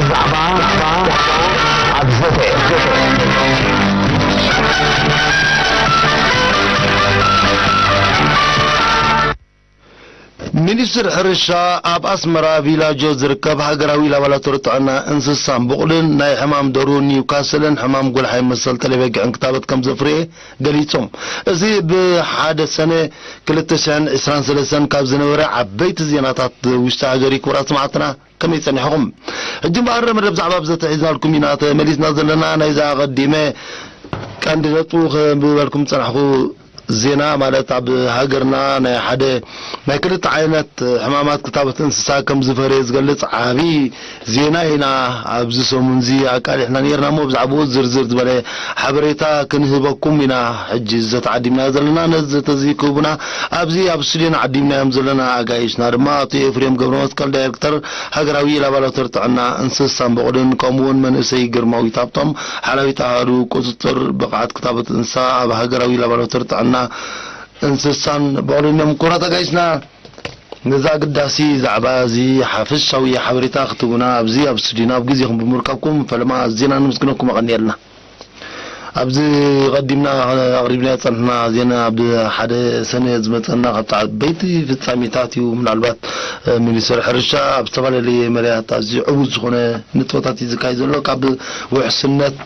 ዛዕባ ኣብ ዘተ። ሚኒስትር ሕርሻ ኣብ ኣስመራ ቪላጆ ዝርከብ ሃገራዊ ላቦራቶሪ ጥዕና እንስሳን ብቑልን ናይ ሕማም ደሩ ኒውካስልን ሕማም ጉልሓይ መሰል ተለበግዕን ክታበት ከም ዘፍርየ ገሊጾም። እዚ ብሓደ ሰነ ክልተ ሽሕን ዕስራን ሰለስተን ካብ ዝነበረ ዓበይቲ ዜናታት ውሽጢ ሃገር እዩ። ክቡራት ሰማዕትና፣ ከመይ ጸኒሕኹም? ሕጂ እምበኣር መደብ ዛዕባ ብዘተሒዝናልኩም ኢና ተመሊስና ዘለና። ናይዛ ኣቐዲመ ቀንዲ ነጥቡ ከንብበልኩም ዝጸናሕኩ ዜና፣ ማለት ኣብ ሃገርና ናይ ሓደ ናይ ክልተ ዓይነት ሕማማት ክታበት እንስሳ ከም ዝፈረየ ዝገልጽ ዓቢ ዜና ኢና ኣብዚ ሰሙን እዚ ኣቃሊሕና ነይርና እሞ፣ ብዛዕባኡ ዝርዝር ዝበለ ሓበሬታ ክንህበኩም ኢና ሕጂ ዝተዓዲምና ዘለና። ነዚ ተዝክቡና ኣብዚ ኣብ ስቱድዮና ዓዲምናዮም ዘለና ኣጋይሽና ድማ ኣቶ ኤፍሬም ገብረ መስቀል፣ ዳይሬክተር ሃገራዊ ላባላቶሪ ጥዕና እንስሳን በቑልን፣ ከምኡውን መንእሰይ ግርማዊት ሃብቶም፣ ሓላዊት ኣሃዱ ቁጽጽር ብቕዓት ክታበት እንስሳ ኣብ ሃገራዊ ላባላቶሪ ጥዕና እንስሳን በቑልን እዮም። ክቡራት ኣጋይሽና፣ ነዚ ኣገዳሲ ዛዕባ እዚ ሓፈሻዊ ሓበሬታ ክትህቡና ኣብዚ ኣብ ስቱዲዮና ኣብ ግዜኹም ብምርካብኩም ፈለማ ኣዚና ነመስግነኩም ኣቐንየልና። ኣብዚ ቀዲምና ኣቕሪብና ዝጸንሕና ዜና፣ ኣብ ሓደ ሰነ ዝመጸና ካብቲ ዓበይቲ ፍጻሜታት እዩ። ምናልባት፣ እ፣ ሚኒስትሪ ሕርሻ ኣብ ዝተፈላለየ መዳያት ኣዝዩ ዕዉት ዝኾነ ንጥፈታት እዩ ዝካየድ ዘሎ። ካብ ውሕስነት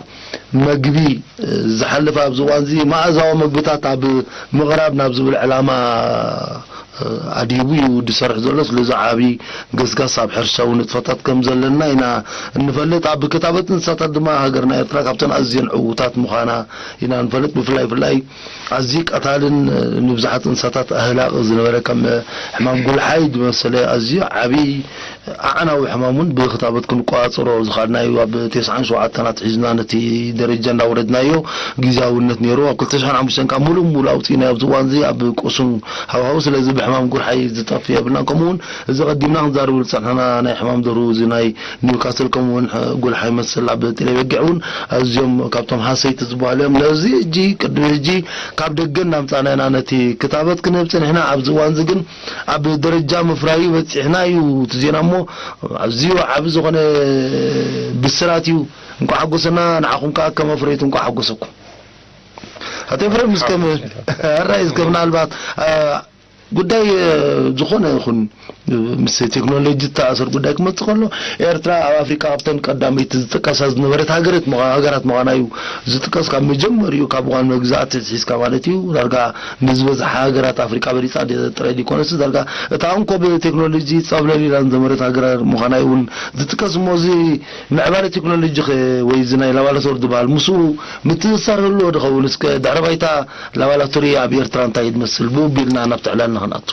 መግቢ፣ እ፣ ዝሓለፈ ኣብዚ እዋን እዚ መኣዛዊ መግብታት ኣብ ምቕራብ ናብ ዝብል ዕላማ ኣድሂቡ እዩ ዝሰርሕ ዘሎ። ስለዚ ዓቢ ገስጋስ ኣብ ሕርሻዊ ንጥፈታት ከም ዘለና ኢና እንፈልጥ። ኣብ ክታበት እንስሳታት ድማ ሃገርና ኤርትራ ካብተን ኣዝየን ዕዉታት ምዃና ኢና እንፈልጥ። ብፍላይ፣ ብፍላይ ኣዝዩ ቀታልን ንብዙሓት እንስሳታት ኣህላቂ ዝነበረ ከም ሕማም ጉልሓይ ዝመሰለ ኣዝዩ ዓቢ ኣዕናዊ ሕማም እውን ብክታበት ክንቆጻጸሮ ዝኸኣልናዮ ኣብ ተስዓን ሸውዓተን ኣትሒዝና ነቲ ደረጃ እንዳወረድናዮ ግዝያውነት ነይሩ። ኣብ ክልተ ሽሕን ሓሙሽተን ካብ ሙሉእ ሙሉእ ኣውጺእናዮ ኣብዚ እዋን እዚ ኣብ ቅሱን ሃዋህው። ስለዚ ብሕማም ጉርሓይ ዝጠፍእ የብልናን። ከምኡ እውን እዚ ቀዲምና ክንዛረበሉ ዝጸናሕና ናይ ሕማም ደሩ እዚ ናይ ኒውካስል ከምኡ እውን ጉልሓይ መሰል ኣብ ጤለ በጊዕ እውን ኣዝዮም ካብቶም ሃሰይቲ ዝበሃሉ እዮም። ነዚ ሕጂ ቅድሚ ሕጂ ካብ ደገ እናምጻእና ኢና ነቲ ክታበት ክንህብ ጸኒሕና። ኣብዚ እዋን እዚ ግን ኣብ ደረጃ ምፍራዩ በጺሕና እዩ እቲ ዜና እሞ ኣዝዩ ዓቢ ዝኾነ ብስራት እዩ። እንኳዕ ሓጎሰና፣ ንዓኹም ከኣ ከም ኣፍረይቲ እንኳዕ ሓጎሰኩም። ኣቶ ኤፍሬም፣ እስከ ም-፣ ሕራይ እስከ ምናልባት፣ አ፣ ጉዳይ፣ እ፣ ዝኾነ ይኹን፣ እ፣ ምስ ቴክኖሎጂ ዝተኣሰር ጉዳይ ክመጽእ ከሎ፣ ኤርትራ ኣብ ኣፍሪቃ ካብተን ቀዳመይቲ ዝጥቀሳ ዝነበረት ሃገረት ምዃ-፣ ሃገራት ምዃና እዩ ዝጥቀስ። ካብ መጀመሪኡ፣ ካብ እዋን መግዛእቲ ሒዝካ ማለት እዩ፣ ዳርጋ ንዝበዝሓ ሃገራት ኣፍሪቃ በሊጻ ደ-፣ ጥራይ ዘይኮነስ፣ ዳርጋ እታ እንኮ ብቴክኖሎጂ ጸብለል ኢላ ዝነበረት ሃገር ምዃና እዩ እውን ዝጥቀስ። እሞ እዚ ምዕባለ ቴክኖሎጂ ኸ ወይ እዚ ናይ ላባላቶሪ ዝበሃል ምስኡ ምትእስሳር ህልዎ ድኸውን? እስከ ድሕረ ባይታ ላባላቶሪ ኣብ ኤርትራ እንታይ እዩ ዝመስል? ብኡ ኣቢልና ናብቲ ዕላልና ክንኣቱ።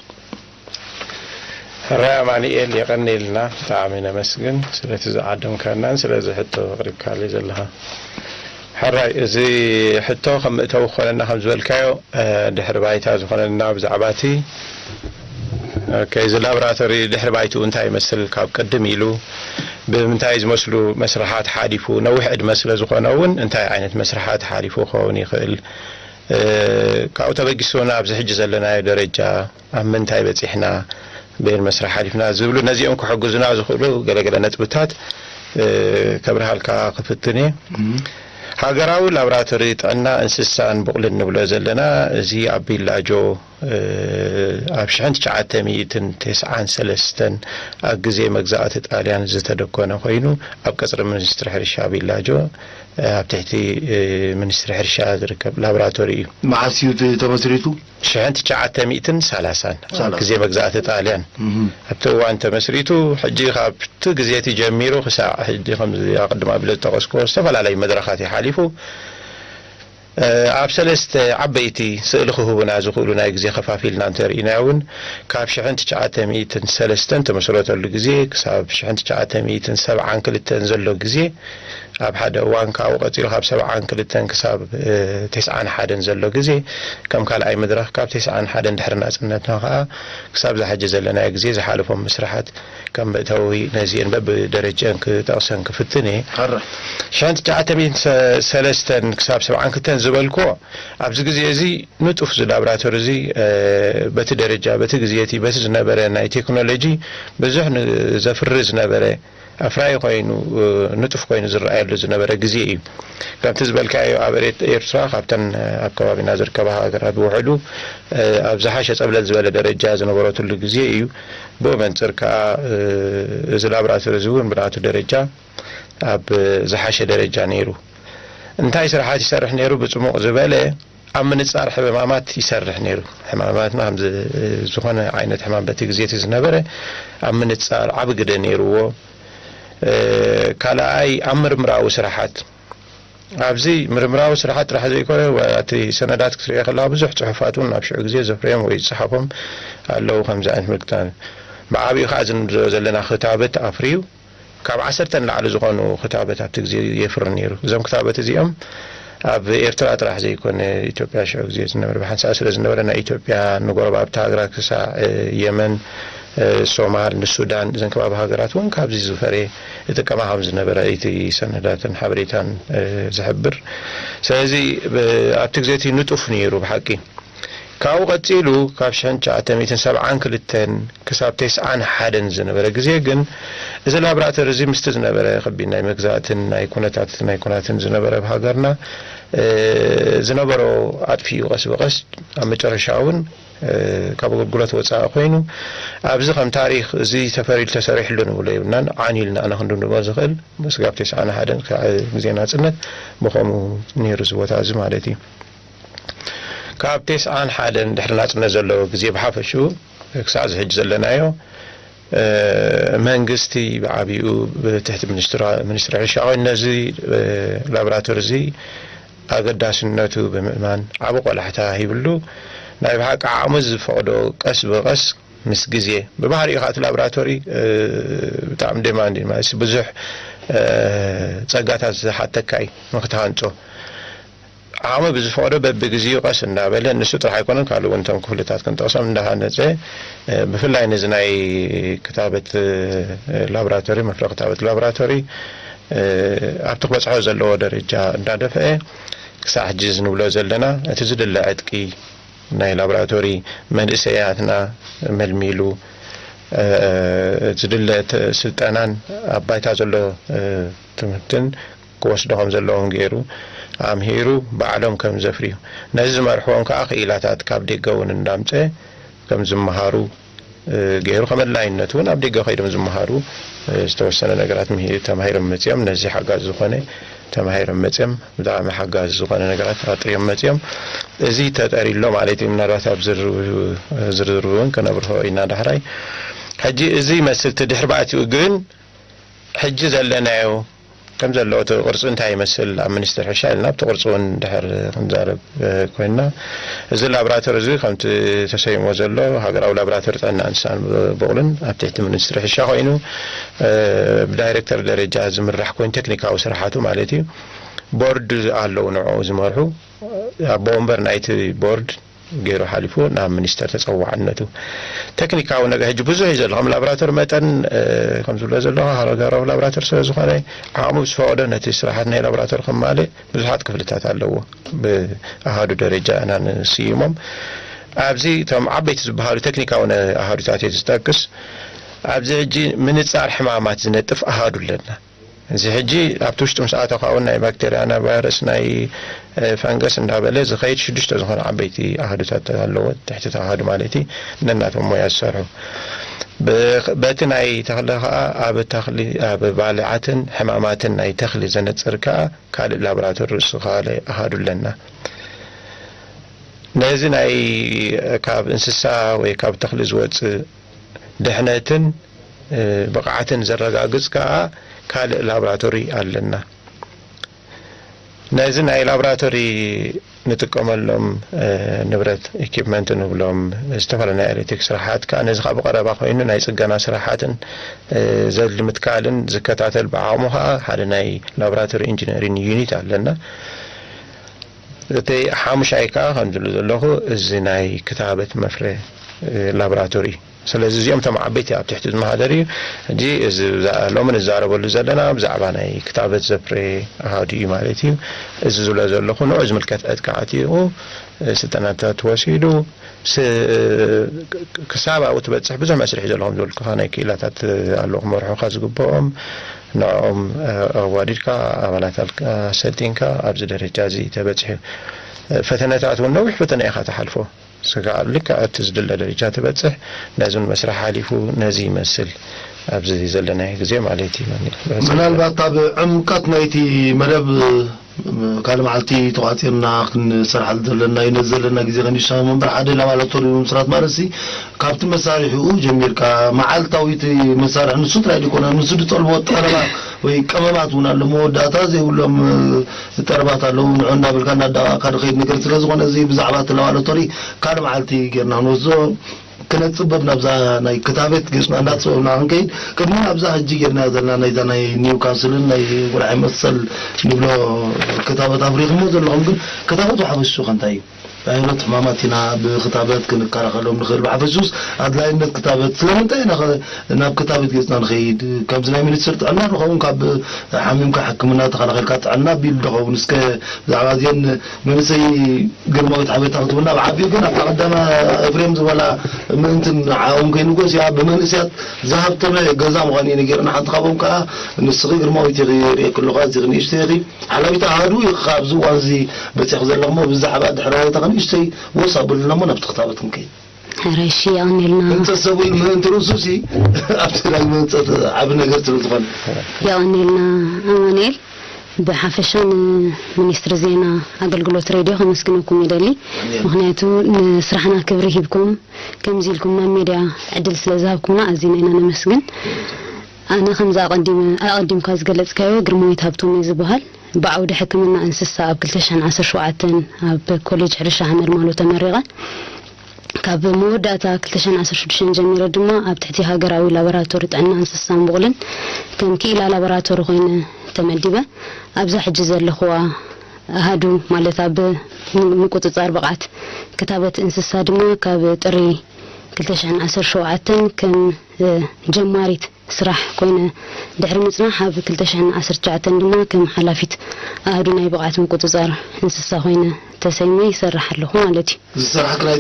ሕራይ ኣማኑኤል፣ የቐንየልና፣ ብጣዕሚ ነመስግን ስለቲ ዝዓደምካናን ስለዚ ሕቶ ኣቕሪብካለይ ዘለኻ። ሕራይ፣ እዚ ሕቶ ከም መእተዊ ክኾነና ከም ዝበልካዮ፣ እ፣ ድሕሪ ባይታ ዝኾነና ብዛዕባ እቲ፣ ኦኬ፣ እዚ ላብራቶሪ ድሕሪ ባይትኡ እንታይ ይመስል፣ ካብ ቅድም ኢሉ ብምንታይ ዝመስሉ መስርሓት ሓሊፉ፣ ነዊሕ ዕድመ ስለ ዝኾነ እውን እንታይ ዓይነት መስርሓት ሓሊፉ ክኸውን ይኽእል፣ እ፣ ካብኡ ተበጊሱ ናብዚ ሕጂ ዘለናዮ ደረጃ ኣብ ምንታይ በጺሕና፣ በየን መስርሕ ሓሊፍና ዝብሉ ነዚኦም ክሕግዙና ዝኽእሉ ገለገለ ነጥብታት፣ እ፣ ከብርሃልካ ክፍትን እየ። እም። ሃገራዊ ላብራቶሪ ጥዕና እንስሳን ቡቕልን ንብሎ ዘለና፣ እዚ ኣብ ቢላጆ፣ እ፣ ኣብ ሽሕን ትሽዓተ ሚእትን ተስዓን ሰለስተን ኣብ ግዜ መግዛእቲ ጣልያን ዝተደኮነ ኮይኑ፣ ኣብ ቀጽሪ ሚኒስትሪ ሕርሻ ቢላጆ፣ እ፣ ኣብ ትሕቲ፣ እ፣ ሚኒስትሪ ሕርሻ ዝርከብ ላብራቶሪ እዩ። መዓስ እዩ ተ-፣ ተመስሪቱ? ሽሕን ትሽዓተ ሚእትን ሰላሳን፣ ኣብ ሰላሳ። ግዜ መግዛእቲ ጣልያን። እም። ኣብቲ እዋን ተመስሪቱ፣ ሕጂ ካብቲ ግዜ እቲ ጀሚሩ ክሳዕ ሕጂ፣ ከምዚ ኣቐድም ኣቢለ ዝጠቐስኩዎ፣ ዝተፈላለዩ መድረኻት እዩ ሓሊፉ። እ፣ ኣብ ሰለስተ ዓበይቲ ስእሊ ክህቡና ዝኽእሉ ናይ ግዜ ከፋፊልና እንተርኢናዮ እውን፣ ካብ ሽሕን ትሽዓተ ሚእትን ሰለስተን ተመስረተሉ ግዜ ክሳብ ሽሕን ትሽዓተ ሚእትን ሰብዓን ክልተን ዘሎ ግዜ፣ ኣብ ሓደ እዋን ካብኡ ቀጺሉ ካብ ሰብዓን ክልተን ክሳብ፣ እ፣ ተስዓን ሓደን ዘሎ ግዜ፣ ከም ካልኣይ መድረኽ ካብ ተስዓን ሓደን ድሕሪ ናጽነትና ከኣ ክሳብ ዝሓጂ ዘለናዮ ግዜ ዝሓለፎም መስርሓት ከም መእተዊ ነዚአን በብደረጀአን ክጠቕሰን ክፍትን እየ። ሕራይ። ሽሕን ትሽዓተ ሚእትን ሰለስተን ክሳብ ሰብዓን ክልተን ዝበልክዎ፣ ኣብዚ ግዜ እዚ ንጡፍ እዚ ላብራቶሪ እዚ በቲ ደረጃ፣ በቲ ግዜ እቲ፣ በቲ ዝነበረ ናይ ቴክኖሎጂ ብዙሕ ዘፍሪ ዝነበረ፣ ኣፍራዪ ኮይኑ፣ ንጡፍ ኮይኑ ዝረኣየሉ ዝነበረ ግዜ እዩ። ከምቲ ዝበልካዮ፣ ኣብ ኤርትራ ካብተን ኣብ ከባቢና ዝርከባ ሃገራት ብውሕዱ ኣብ ዝሓሸ ጸብለል ዝበለ ደረጃ ዝነበረትሉ ግዜ እዩ። ብኡ መንጽር ከኣ እዚ ላብራቶሪ እዚ እውን ብናቱ ደረጃ ኣብ ዝሓሸ ደረጃ ነይሩ። እንታይ ስራሓት ይሰርሕ ነይሩ? ብጽሙቕ ዝበለ ኣብ ምንጻር ሕማማት ይሰርሕ ነይሩ። ሕማማትና ከም ዝኾነ ዓይነት ሕማም በቲ ግዜ እቲ ዝነበረ ኣብ ምንጻር ዓቢ ግደ ነይርዎ። ካልኣይ ኣብ ምርምራዊ ስራሓት፣ ኣብዚ ምርምራዊ ስራሓት ጥራሕ ዘይኮነ፣ እቲ ሰነዳት ክትሪኦ ከለካ ብዙሕ ጽሑፋት እውን ናብ ሽዑ ግዜ ዘፍረዮም ወይ ዝጸሓፎም ኣለዉ። ከምዚ ዓይነት ምልክታ ብዓቢኡ ከዓ እዚ ንብሎ ዘለና ክታበት ኣፍርዩ ካብ ዓሰርተ ንላዕሊ ዝኾኑ ክታበት ኣብቲ ግዜ የፍሪ ነይሩ። እዞም ክታበት እዚኦም ኣብ ኤርትራ ጥራሕ ዘይኮነ፣ ኢትዮጵያ ሽዑ ግዜ ዝነበረ ብሓንሳእ ስለ ዝነበረ፣ ናይ ኢትዮጵያ ንጎረባብቲ ሃገራት ክሳዕ የመን፣ ሶማል፣ ንሱዳን፣ እዘን ከባቢ ሃገራት እውን ካብዚ ዝፈረየ ይጥቀማ ከም ዝነበረ እቲ ሰነዳትን ሓበሬታን ዝሕብር። ስለዚ ኣብቲ ግዜ እቲ ንጡፍ ነይሩ ብሓቂ። ካብኡ ቀጺሉ ካብ ሽሕን ትሽዓተ ሚእትን ሰብዓን ክልተን ክሳብ ተስዓን ሓደን ዝነበረ ግዜ ግን፣ እዚ ላብራቶሪ እዚ ምስቲ ዝነበረ ከቢድ ናይ መግዛእትን ናይ ኩነታት ናይ ኩናትን ዝነበረ ኣብ ሃገርና ዝነበሮ ኣጥፊኡ ቀስ ብቐስ ኣብ መጨረሻ እውን ካብ ኣገልግሎት ወፃኢ ኮይኑ፣ ኣብዚ ከም ታሪኽ እዚ ተፈሪሉ ተሰሪሕሉ ንብሎ የብልናን። ዓን ኢልና ኣነ ክንድምድሞ ዝኽእል፣ ስጋብ ተስዓን ሓደን ክሳዕ ግዜ ናፅነት ብኸምኡ ነይሩ እዚ ቦታ እዚ ማለት እዩ። ካብ ተስዓን ሓደን ድሕሪ ናጽነት ዘሎ ግዜ ብሓፈሽኡ ክሳዕ እዚ ሕጂ ዘለናዮ፣ መንግስቲ ብዓቢኡ ብትሕቲ ሚኒስትሪ ሕርሻ ኮይኑ ነዚ ላብራቶሪ እዚ ኣገዳስነቱ ብምእማን ዓቢ ቆላሕታ ሂብሉ፣ ናይ ብሓቂ ዓቕሙ ዝፈቕዶ ቀስ ብቐስ ምስ ግዜ፣ ብባህሪኡ ከዓ እቲ ላብራቶሪ ብጣዕሚ ዴማንድ ማለት ብዙሕ ጸጋታት ዝሓተካ እዩ ንክትሃንጾ። ዓቕሚ ብዝፈቕዶ በብግዜኡ ቀስ እንዳበለ፣ ንሱ ጥራሕ ኣይኮነን፣ ካልእ እውን እቶም ክፍልታት ክንጠቕሶም እንዳሃነፀ፣ ብፍላይ ነዚ ናይ ክታበት ላብራቶሪ፣ መፍረ ክታበት ላብራቶሪ ኣብቲ ክበፅሖ ዘለዎ ደረጃ እንዳደፍአ፣ ክሳዕ ሕጂ እዚ ንብሎ ዘለና እቲ ዝድለ ዕጥቂ ናይ ላብራቶሪ መንእሰያትና መልሚሉ፣ ዝድለ ስልጠናን ኣብ ባይታ ዘሎ ትምህርትን ክወስዶ ከም ዘለዎም ገይሩ ኣምሂሩ ባዕሎም ከም ዘፍርዩ፣ ነዚ ዝመርሕዎም ከዓ ክኢላታት ካብ ደገ እውን እንዳምፀ ከም ዝመሃሩ ገይሩ፣ ከም ኣድላይነቱ እውን ኣብ ደገ ከይዶም ዝመሃሩ ዝተወሰነ ነገራት ተማሂሮም መፅኦም። ነዚ ሓጋዚ ዝኾነ ተማሂሮም መፅኦም፣ ብጣዕሚ ሓጋዚ ዝኾነ ነገራት ኣጥርዮም መፅኦም። እዚ ተጠሪሎ ማለት እዩ። ምናልባት ኣብ ዝርዝሩ እውን ከነብርሆ ኢና ዳሕራይ። ሕጂ እዚ ይመስል እቲ ድሕሪ ባእቲኡ ግን ሕጂ ዘለናዮ ከም ዘለዎ እቲ ቅርፂ እንታይ ይመስል ኣብ ሚኒስትሪ ሕርሻ ኢልና ኣብቲ ቅርፂ እውን ድሕር ክንዛረብ ኮይንና፣ እዚ ላብራቶሪ እዚ ከምቲ ተሰይሞ ዘሎ ሃገራዊ ላብራቶሪ ጥዕና እንስሳን ብቑልን ኣብ ትሕቲ ሚኒስትሪ ሕርሻ ኮይኑ ብዳይሬክተር ደረጃ ዝምራሕ ኮይኑ ቴክኒካዊ ስራሓቱ ማለት እዩ። ቦርድ ኣለዉ ንዕኡ ዝመርሑ ኣቦ ወንበር ናይቲ ቦርድ ገይሩ ሓሊፉ ናብ ሚኒስተር ተፀዋዕነቱ። ቴክኒካዊ ነገር ሕጂ ብዙሕ እዩ ዘሎ። ከም ላብራቶሪ መጠን ከም ዝብሎ ዘለኹ ሃገራዊ ላብራቶሪ ስለ ዝኾነ ዓቕሙ ዝፈቐዶ ነቲ ስራሓት ናይ ላብራቶሪ ከማልእ ብዙሓት ክፍልታት ኣለዎ። ብኣሃዱ ደረጃ ኢና ንስይሞም። ኣብዚ እቶም ዓበይቲ ዝበሃሉ ቴክኒካዊ ኣሃዱታት እየ ዝጠቅስ። ኣብዚ ሕጂ ምንፃር ሕማማት ዝነጥፍ ኣሃዱ ኣለና። እዚ ሕጂ ኣብቲ ውሽጢ ምስ ኣተኻ እውን ናይ ባክቴርያ፣ ናይ ቫይረስ፣ ናይ ፈንገስ እንዳበለ ዝኸይድ ሽዱሽተ ዝኾነ ዓበይቲ ኣሃዱታት ኣለዎ። ትሕቲ ኣሃዱ ማለት እዩ፣ ነናቶም ሞያ ዝሰርሑ። በቲ ናይ ተኽሊ ከዓ ኣብ ተኽሊ፣ ኣብ ባልዓትን ሕማማትን ናይ ተኽሊ ዘነፅር ከዓ ካልእ ላቦራቶሪ ርእሱ ካልእ ኣሃዱ ኣለና። ነዚ ናይ ካብ እንስሳ ወይ ካብ ተኽሊ ዝወፅእ ድሕነትን ብቕዓትን ዘረጋግፅ ከዓ ካልእ ላብራቶሪ ኣለና። ነዚ ናይ ላብራቶሪ ንጥቀመሎም ንብረት፣ ኢኪፕመንት ንብሎም፣ ዝተፈላለዩ ናይ ኤሌክትሪክ ስራሓት ከዓ ነዚ ከዓ ብቐረባ ኮይኑ ናይ ፅገና ስራሓትን ዘድሊ ምትካልን ዝከታተል ብዓቕሙ ከዓ ሓደ ናይ ላብራቶሪ ኢንጂነሪንግ ዩኒት ኣለና። እቲ ሓሙሻይ ከዓ ከም ዝብሎ ዘለኹ እዚ ናይ ክታበት መፍረ ላብራቶሪ ስለዚ እዚኦም እቶም ዓበይቲ ኣብ ትሕቲ ዝመሃደር እዩ። ሕጂ እዚ ብዛ- ሎሚ ንዛረበሉ ዘለና ብዛዕባ ናይ ክታበት ዘፍረየ ኣሃዱ እዩ ማለት እዩ። እዚ ዝብሎ ዘለኹ ንዑ ዝምልከት ዕጥቂ ዓጢቑ ስልጠናታት ተወሲዱ ስ- ክሳብ ኣብኡ ትበፅሕ ብዙሕ መስርሕ ዘለኹም ዝብልኩኻ ናይ ክኢላታት ኣለዉ ክመርሑኻ ዝግብኦም ንዕኦም ኣዋዲድካ ኣባላት ኣሰልጢንካ ኣብዚ ደረጃ እዚ ተበፅሑ። ፈተነታት እውን ነዊሕ ፈተነ ኢኻ ትሓልፎ። ስጋዕ ልክዕ እቲ ዝድለ ደረጃ ትበጽሕ። ነዚ እውን መስርሕ ሓሊፉ ነዚ ይመስል ኣብዚ ዘለናዮ ግዜ ማለት እዩ። መኒል። ምናልባት ኣብ ዕምቀት ናይቲ መደብ ካልእ መዓልቲ ተቋጺርና ክንሰርሓሉ ዘለና እዩ። ነዚ ዘለና ግዜ ከንሻ መንበር ሓደ ላባላቶሪ ብምስራት ማለት ሲ ካብቲ መሳርሒኡ ጀሚርካ መዓልታዊ እቲ መሳርሒ ንሱ ጥራይ ዲኮነ ንሱ ዝጠልቦ ጠለባት ወይ ቀመማት እውን ኣሎ መወዳእታ ዘይብሎም ጠረባት ኣለዉ ንዑ እንዳበልካ እናዳቃእካ ድኸይድ ነገር ስለ ዝኾነ እዚ ብዛዕባ እቲ ላባላቶሪ ካልእ መዓልቲ ጌርና ክንወስዶ ክነፅበብ ናብዛ ናይ ክታበት ገፅና እንዳፅበብና ክንከይድ ቅድሚ ናብዛ ሕጂ ጌርና ዘለና ናይዛ ናይ ኒውካስልን ናይ ጉራዒ መሰል ንብሎ ክታበት ኣፍሪኹሞ ዘለኹም ግን ክታበት ብሓፈሽኡ ከንታይ እዩ? ዓይነት ሕማማት ኢና ብክታበት ክንከላኸሎም ንኽእል ብሓፈሽኡስ ኣድላይነት ክታበት ስለምንታይ ኢና ናብ ክታበት ገፅና ንኸይድ ከምዚ ናይ ሚኒስትር ጥዕና ንኸውን ካብ ሓሚምካ ሕክምና ተኸላኸልካ ጥዕና ቢል ዶኸውን እስከ ብዛዕባ እዚአን መንእሰይ ግርማዊት ሓበሬታ ክትብና ብዓቢኡ ግን ኣብታ ቀዳማ ኤፍሬም ዝበላ ምእንትን ንዓኦም ከይንጎስ እያ ብመንእሰያት ዝሃብተመ ገዛ ምዃኑ እዩ ነጊርና ሓንቲ ካብኦም ከዓ ንስኺ ግርማዊት ኢኺ ርእየ ክለኹ ኣዚኺ ንእሽተይ ኢኺ ሓላዊት ኣሃዱ ኢኺ ኣብዚ እዋን እዚ በፂሒ ዘለኹሞ ብዛዕባ ድሕሪ ዋይታ ክንእሽተይ ወስ ኣብሉና እሞ ናብቲ ክታበት ክንከይድ ሕራይ እሺ የቐንየልና ህንፀት ሰብኡል ምእንቲ ርእሱ ሲ ኣብቲ ናይ መንፀት ዓቢ ነገር ትብል ትኾን የቐንየልና ኣማንኤል ብሓፈሻ ንሚኒስትሪ ዜና ኣገልግሎት ሬድዮ ከመስግነኩም ይደሊ ምክንያቱ ንስራሕና ክብሪ ሂብኩም ከምዚ ኢልኩም ናብ ሜድያ ዕድል ስለ ዝሃብኩምና ኣዚና ኢና ነመስግን ኣነ ከምዚ ኣቐዲምካ ዝገለፅካዮ ግርማዊት ሃብቶም እየ ዝበሃል ብዓውዲ ሕክምና እንስሳ ኣብ ክልተ ሽሕን ዓሰርተ ሸውዓተን ኣብ ኮሌጅ ሕርሻ ሓመድ ማሎ ተመሪቐ። ካብ መወዳእታ ክልተ ሽሕን ዓሰርተ ሽዱሽተን ጀሚረ ድማ ኣብ ትሕቲ ሃገራዊ ላቦራቶሪ ጥዕና እንስሳን ቡቕልን ከም ክኢላ ላቦራቶሪ ኮይነ ተመዲበ። ኣብዛ ሕጂ ዘለኹዋ ኣሃዱ ማለት ኣብ ምቁጽጻር ብቕዓት ክታበት እንስሳ ድማ ካብ ጥሪ ክልተ ሽሕን ዓሰርተ ሸውዓተን ከም ጀማሪት ስራሕ ኮይነ ድሕሪ ምጽናሕ ኣብ ክልተ ሽሕን ዓሰርተ ትሽዓተን ድማ ከም ሓላፊት ኣሃዱ ናይ ብቕዓት ምቁጽጻር እንስሳ ኮይነ ተሰይመ ይሰርሕ ኣለኹ ማለት እዩ። ዝስራሕኪ ናይ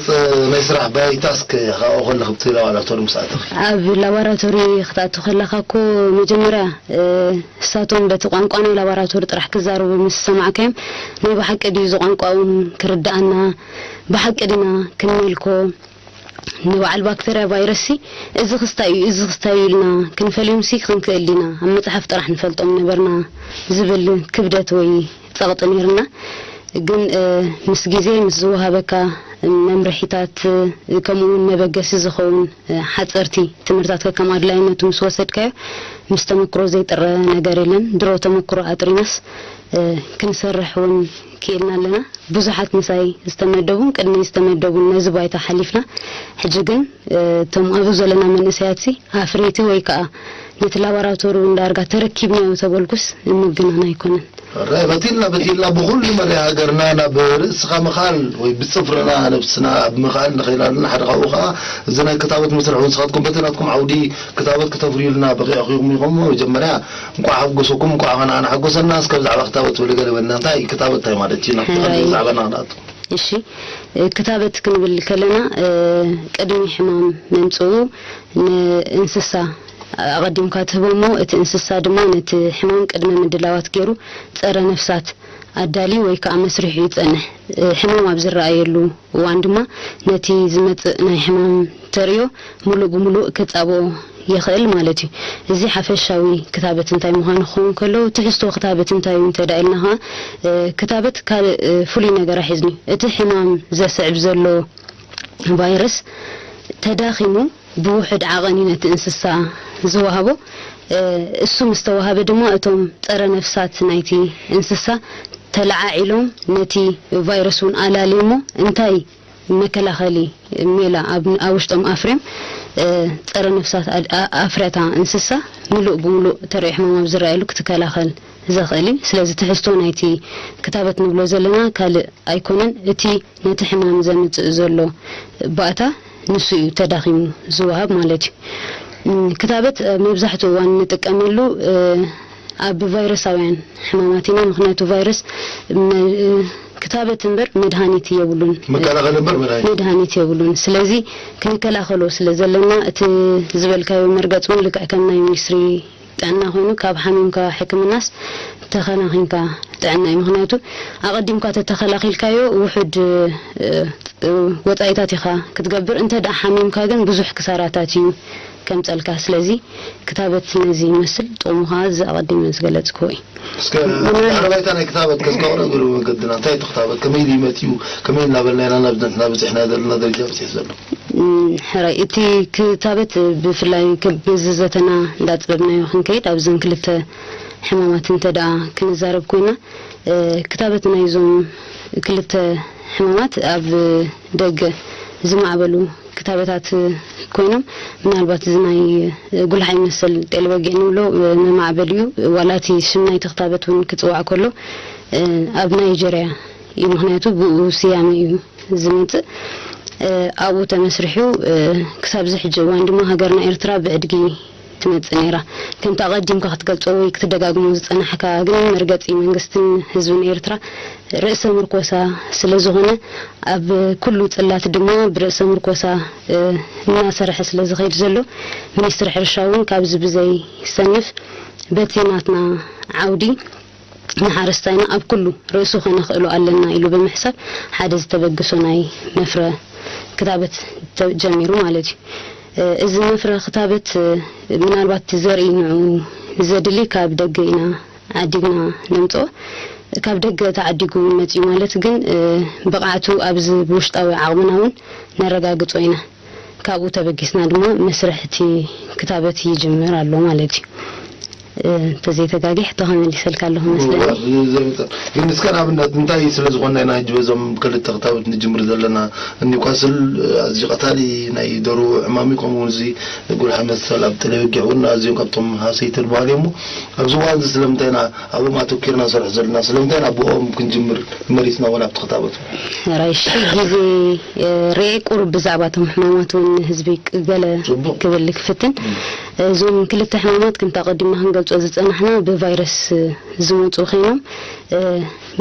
ናይ ስራሕ ባይታ እስከ ካብኡ ከለኺ ብቲ ላቦራቶሪ ምስ ኣተኺ? ኣብ ላቦራቶሪ ክትኣቱ ከለኻ እኮ መጀመርያ እሳቶም በቲ ቋንቋ ናይ ላቦራቶሪ ጥራሕ ክዛረቡ ምስ ሰማዕካዮም ናይ ብሓቂ ድዩ እዚ ቋንቋኦም ክርድኣና ብሓቂ ድና ክንመልኮ ንበዓል ባክተርያ ቫይረስሲ እዚ ክስታይ እዩ እዚ ክስታይ እዩ ኢልና ክንፈልዮምሲ ክንክእል ዲና ኣብ መፅሓፍ ጥራሕ ንፈልጦም ነበርና ዝብል ክብደት ወይ ፀቕጢ ነይርና ግን ምስ ግዜ ምስ ዝወሃበካ መምርሒታት ከምኡ እውን መበገሲ ዝኸውን ሓፀርቲ ትምህርታት ከከም ኣድላይነቱ ምስ ወሰድካዮ ምስ ተመክሮ ዘይጥረ ነገር የለን ድሮ ተመክሮ ኣጥሪናስ ክንሰርሕ እውን ክኢልና ኣለና ብዙሓት ምሳይ ዝተመደቡን ቅድመይ ዝተመደቡን ነዚ ባይታ ሓሊፍና ሕጂ ግን እቶም ኣብኡ ዘለና መንእሰያትሲ ኣፍረይቲ ወይ ከዓ ነቲ ላቦራቶሪ እውን ዳርጋ ተረኪብናዮ ተበልኩስ ምግናን ኣይኮነን። ራይ በቲልና በቲልና ብኹሉ መለይ ሃገርና ናብ ርእስኻ ምኻል ወይ ብፅፍርና ነብስና ኣብ ምኻል ንኽእል ኣለና ሓደ ካብኡ ከዓ እዚ ናይ ክታበት መስርሕ እውን ንስኻትኩም በቲ ናትኩም ዓውዲ ክታበት ክተፍርዩልና በቂዕኹም ኢኹም መጀመርያ እንኳዕ ሓጎሰኩም እንኳዕ ኸና ንሓጎሰና እስከ ብዛዕባ ክታበት ትብሊ ገለ በልና እንታይ ክታበት እንታይ ማለት እዩ ናብቲ ቀንዲ ብዛዕባና ክንኣቱ እሺ ክታበት ክንብል ከለና ቅድሚ ሕማም ምምፅኡ ንእንስሳ ኣቐዲምካ ትህቦ እሞ እቲ እንስሳ ድማ ነቲ ሕማም ቅድመ ምድላዋት ገይሩ ፀረ ነፍሳት ኣዳልዩ ወይ ከዓ መስሪሑ ይፀንሕ። ሕማም ኣብ ዝረኣየሉ እዋን ድማ ነቲ ዝመፅእ ናይ ሕማም ተርእዮ ሙሉእ ብሙሉእ ክፃብኦ ይኽእል ማለት እዩ። እዚ ሓፈሻዊ ክታበት እንታይ ምዃኑ ክኸውን ከሎ ትሕዝቶ ክታበት እንታይ እዩ እንተዳ ኢልና ከዓ ክታበት ካልእ ፍሉይ ነገር ኣሒዝኒ እቲ ሕማም ዘስዕብ ዘሎ ቫይረስ ተዳኺሙ ብውሑድ ዓቐን እዩ ነቲ እንስሳ ዝወሃቦ። እሱ ምስ ተዋሃበ ድማ እቶም ጸረ ነፍሳት ናይቲ እንስሳ ተለዓዒሎም ነቲ ቫይረስ እውን ኣላልዮሞ እንታይ መከላኸሊ ሜላ ኣብ ውሽጦም ኣፍርዮም ጸረ ነፍሳት ኣፍርያታ እንስሳ ምሉእ ብምሉእ ተርእዮ ሕማም ኣብ ዝረኣየሉ ክትከላኸል ዘኽእል እዩ። ስለዚ ትሕዝቶ ናይቲ ክታበት ንብሎ ዘለና ካልእ ኣይኮነን፣ እቲ ነቲ ሕማም ዘምጽእ ዘሎ ባእታ ንሱ እዩ ተዳኺሙ ዝወሃብ ማለት እዩ። ክታበት መብዛሕትኡ እዋን እንጥቀመሉ ኣብ ቫይረሳውያን ሕማማት ኢና። ምክንያቱ ቫይረስ ክታበት እምበር መድሃኒት የብሉን። መከላኸሊ እምበር መድሃኒት መድሃኒት የብሉን። ስለዚ ክንከላኸሎ ስለ ዘለና እቲ ዝበልካዮ መርገፂ እውን ልክዕ ከም ናይ ሚኒስትሪ ጥዕና ኮይኑ ካብ ሓሚምካ ሕክምናስ ተኸናኺንካ ጥዕና እዩ። ምክንያቱ ኣቐዲምካ ተተኸላኺልካዮ ውሑድ ወፃኢታት ኢኻ ክትገብር። እንተ ደኣ ሓሚምካ ግን ብዙሕ ክሳራታት እዩ ከምፀልካ። ስለዚ ክታበት ነዚ ይመስል። ጥቕሙ ከዓ እዚ ኣቐዲመ ዝገለፅክዎ እዩ። እስከ ዳሕረ ባይታ ናይ ክታበት ከስካቕረ ገሉ መገድና እንታይ እቲ ክታበት ከመይ ድዩ መፅኡ ከመይ እናበልና ኢና ናብ ናብ በፂሕና ዘለና ደረጃ በፂሕ ዘሎ? ሕራይ እቲ ክታበት ብፍላይ በዚ ዘተና እንዳፅበብናዮ ክንከይድ ኣብዘን ክልተ ሕማማት እንተ ደኣ ክንዛረብ ኮይና ክታበት ናይዞም ክልተ ሕማማት ኣብ ደገ ዝማዕበሉ ክታበታት ኮይኖም ምናልባት እዚ ናይ ጉልሓይ መሰል ጤል በጊዕ ንብሎ መማዕበሊኡ ዋላ እቲ ሽም ናይቲ ክታበት እውን ክፅዋዕ ከሎ ኣብ ናይጀርያ እዩ። ምክንያቱ ብኡ ስያመ እዩ ዝመፅእ። ኣብኡ ተመስሪሑ ክሳብ ዝሕጂ እዋን ድማ ሃገርና ኤርትራ ብዕድጊ ትመጽእ ነይራ። ከምቲ ኣቐዲምካ ክትገልጾ ወይ ክትደጋግሞ ዝጸናሕካ ግን መርገጺ መንግስትን ህዝብን ኤርትራ ርእሰ ምርኮሳ ስለ ዝኾነ ኣብ ኩሉ ጽላት ድማ ብርእሰ ምርኮሳ እናሰርሐ ስለ ዝኸይድ ዘሎ ሚኒስትሪ ሕርሻ እውን ካብዚ ብዘይ ሰንፍ በቲ ናትና ዓውዲ ንሓረስታይና ኣብ ኩሉ ርእሱ ከነኽእሎ ኣለና ኢሉ ብምሕሳብ ሓደ ዝተበገሶ ናይ መፍረ ክታበት ጀሚሩ ማለት እዩ። እዚ መፍረ ክታበት ምናልባት እቲ ዘርኢ ንዑ ዘድሊ ካብ ደገ ኢና ዓዲግና ነምፅኦ። ካብ ደገ ተዓዲጉ መፅኡ ማለት ግን ብቕዓቱ ኣብዚ ብውሽጣዊ ዓቕምና እውን ነረጋግፆ ኢና። ካብኡ ተበጊስና ድማ መስርሕ እቲ ክታበት ይጅምር ኣሎ ማለት እዩ። እንተዘይተጋጊ ሕቶኻ መሊሰልካ ኣለኹ መስለኒ። ግን እስከ ንኣብነት እንታይ ስለ ዝኾንና ኢና ሕጂ በዞም ክልተ ክታበት ንጅምር ዘለና? ኒውካስል ኣዝዩ ቀታሊ ናይ ደሩ ሕማም እዩ። ከምኡ እውን እዚ ጉልሓ መሰል ኣብ ጥለ ወጊሕ እውን ኣዝዮም ካብቶም ሃሰይቲ ዝበሃሉ እዮም። ኣብዚ እዋን እዚ ስለምንታይ ኢና ኣብኦም ኣተኪርና ንሰርሕ ዘለና? ስለምንታይ ኢና ብኦም ክንጅምር መሪፅና እውን ኣብቲ ክታበት? ራይሽ ግዜ ርኤ ቁሩብ ብዛዕባ እቶም ሕማማት እውን ንህዝቢ ገለ ክብል ክፍትን። እዞም ክልተ ሕማማት ከምቲ ኣቐዲምና ክንገልጾ ዝጸናሕና ብቫይረስ ዝመጹ ኮይኖም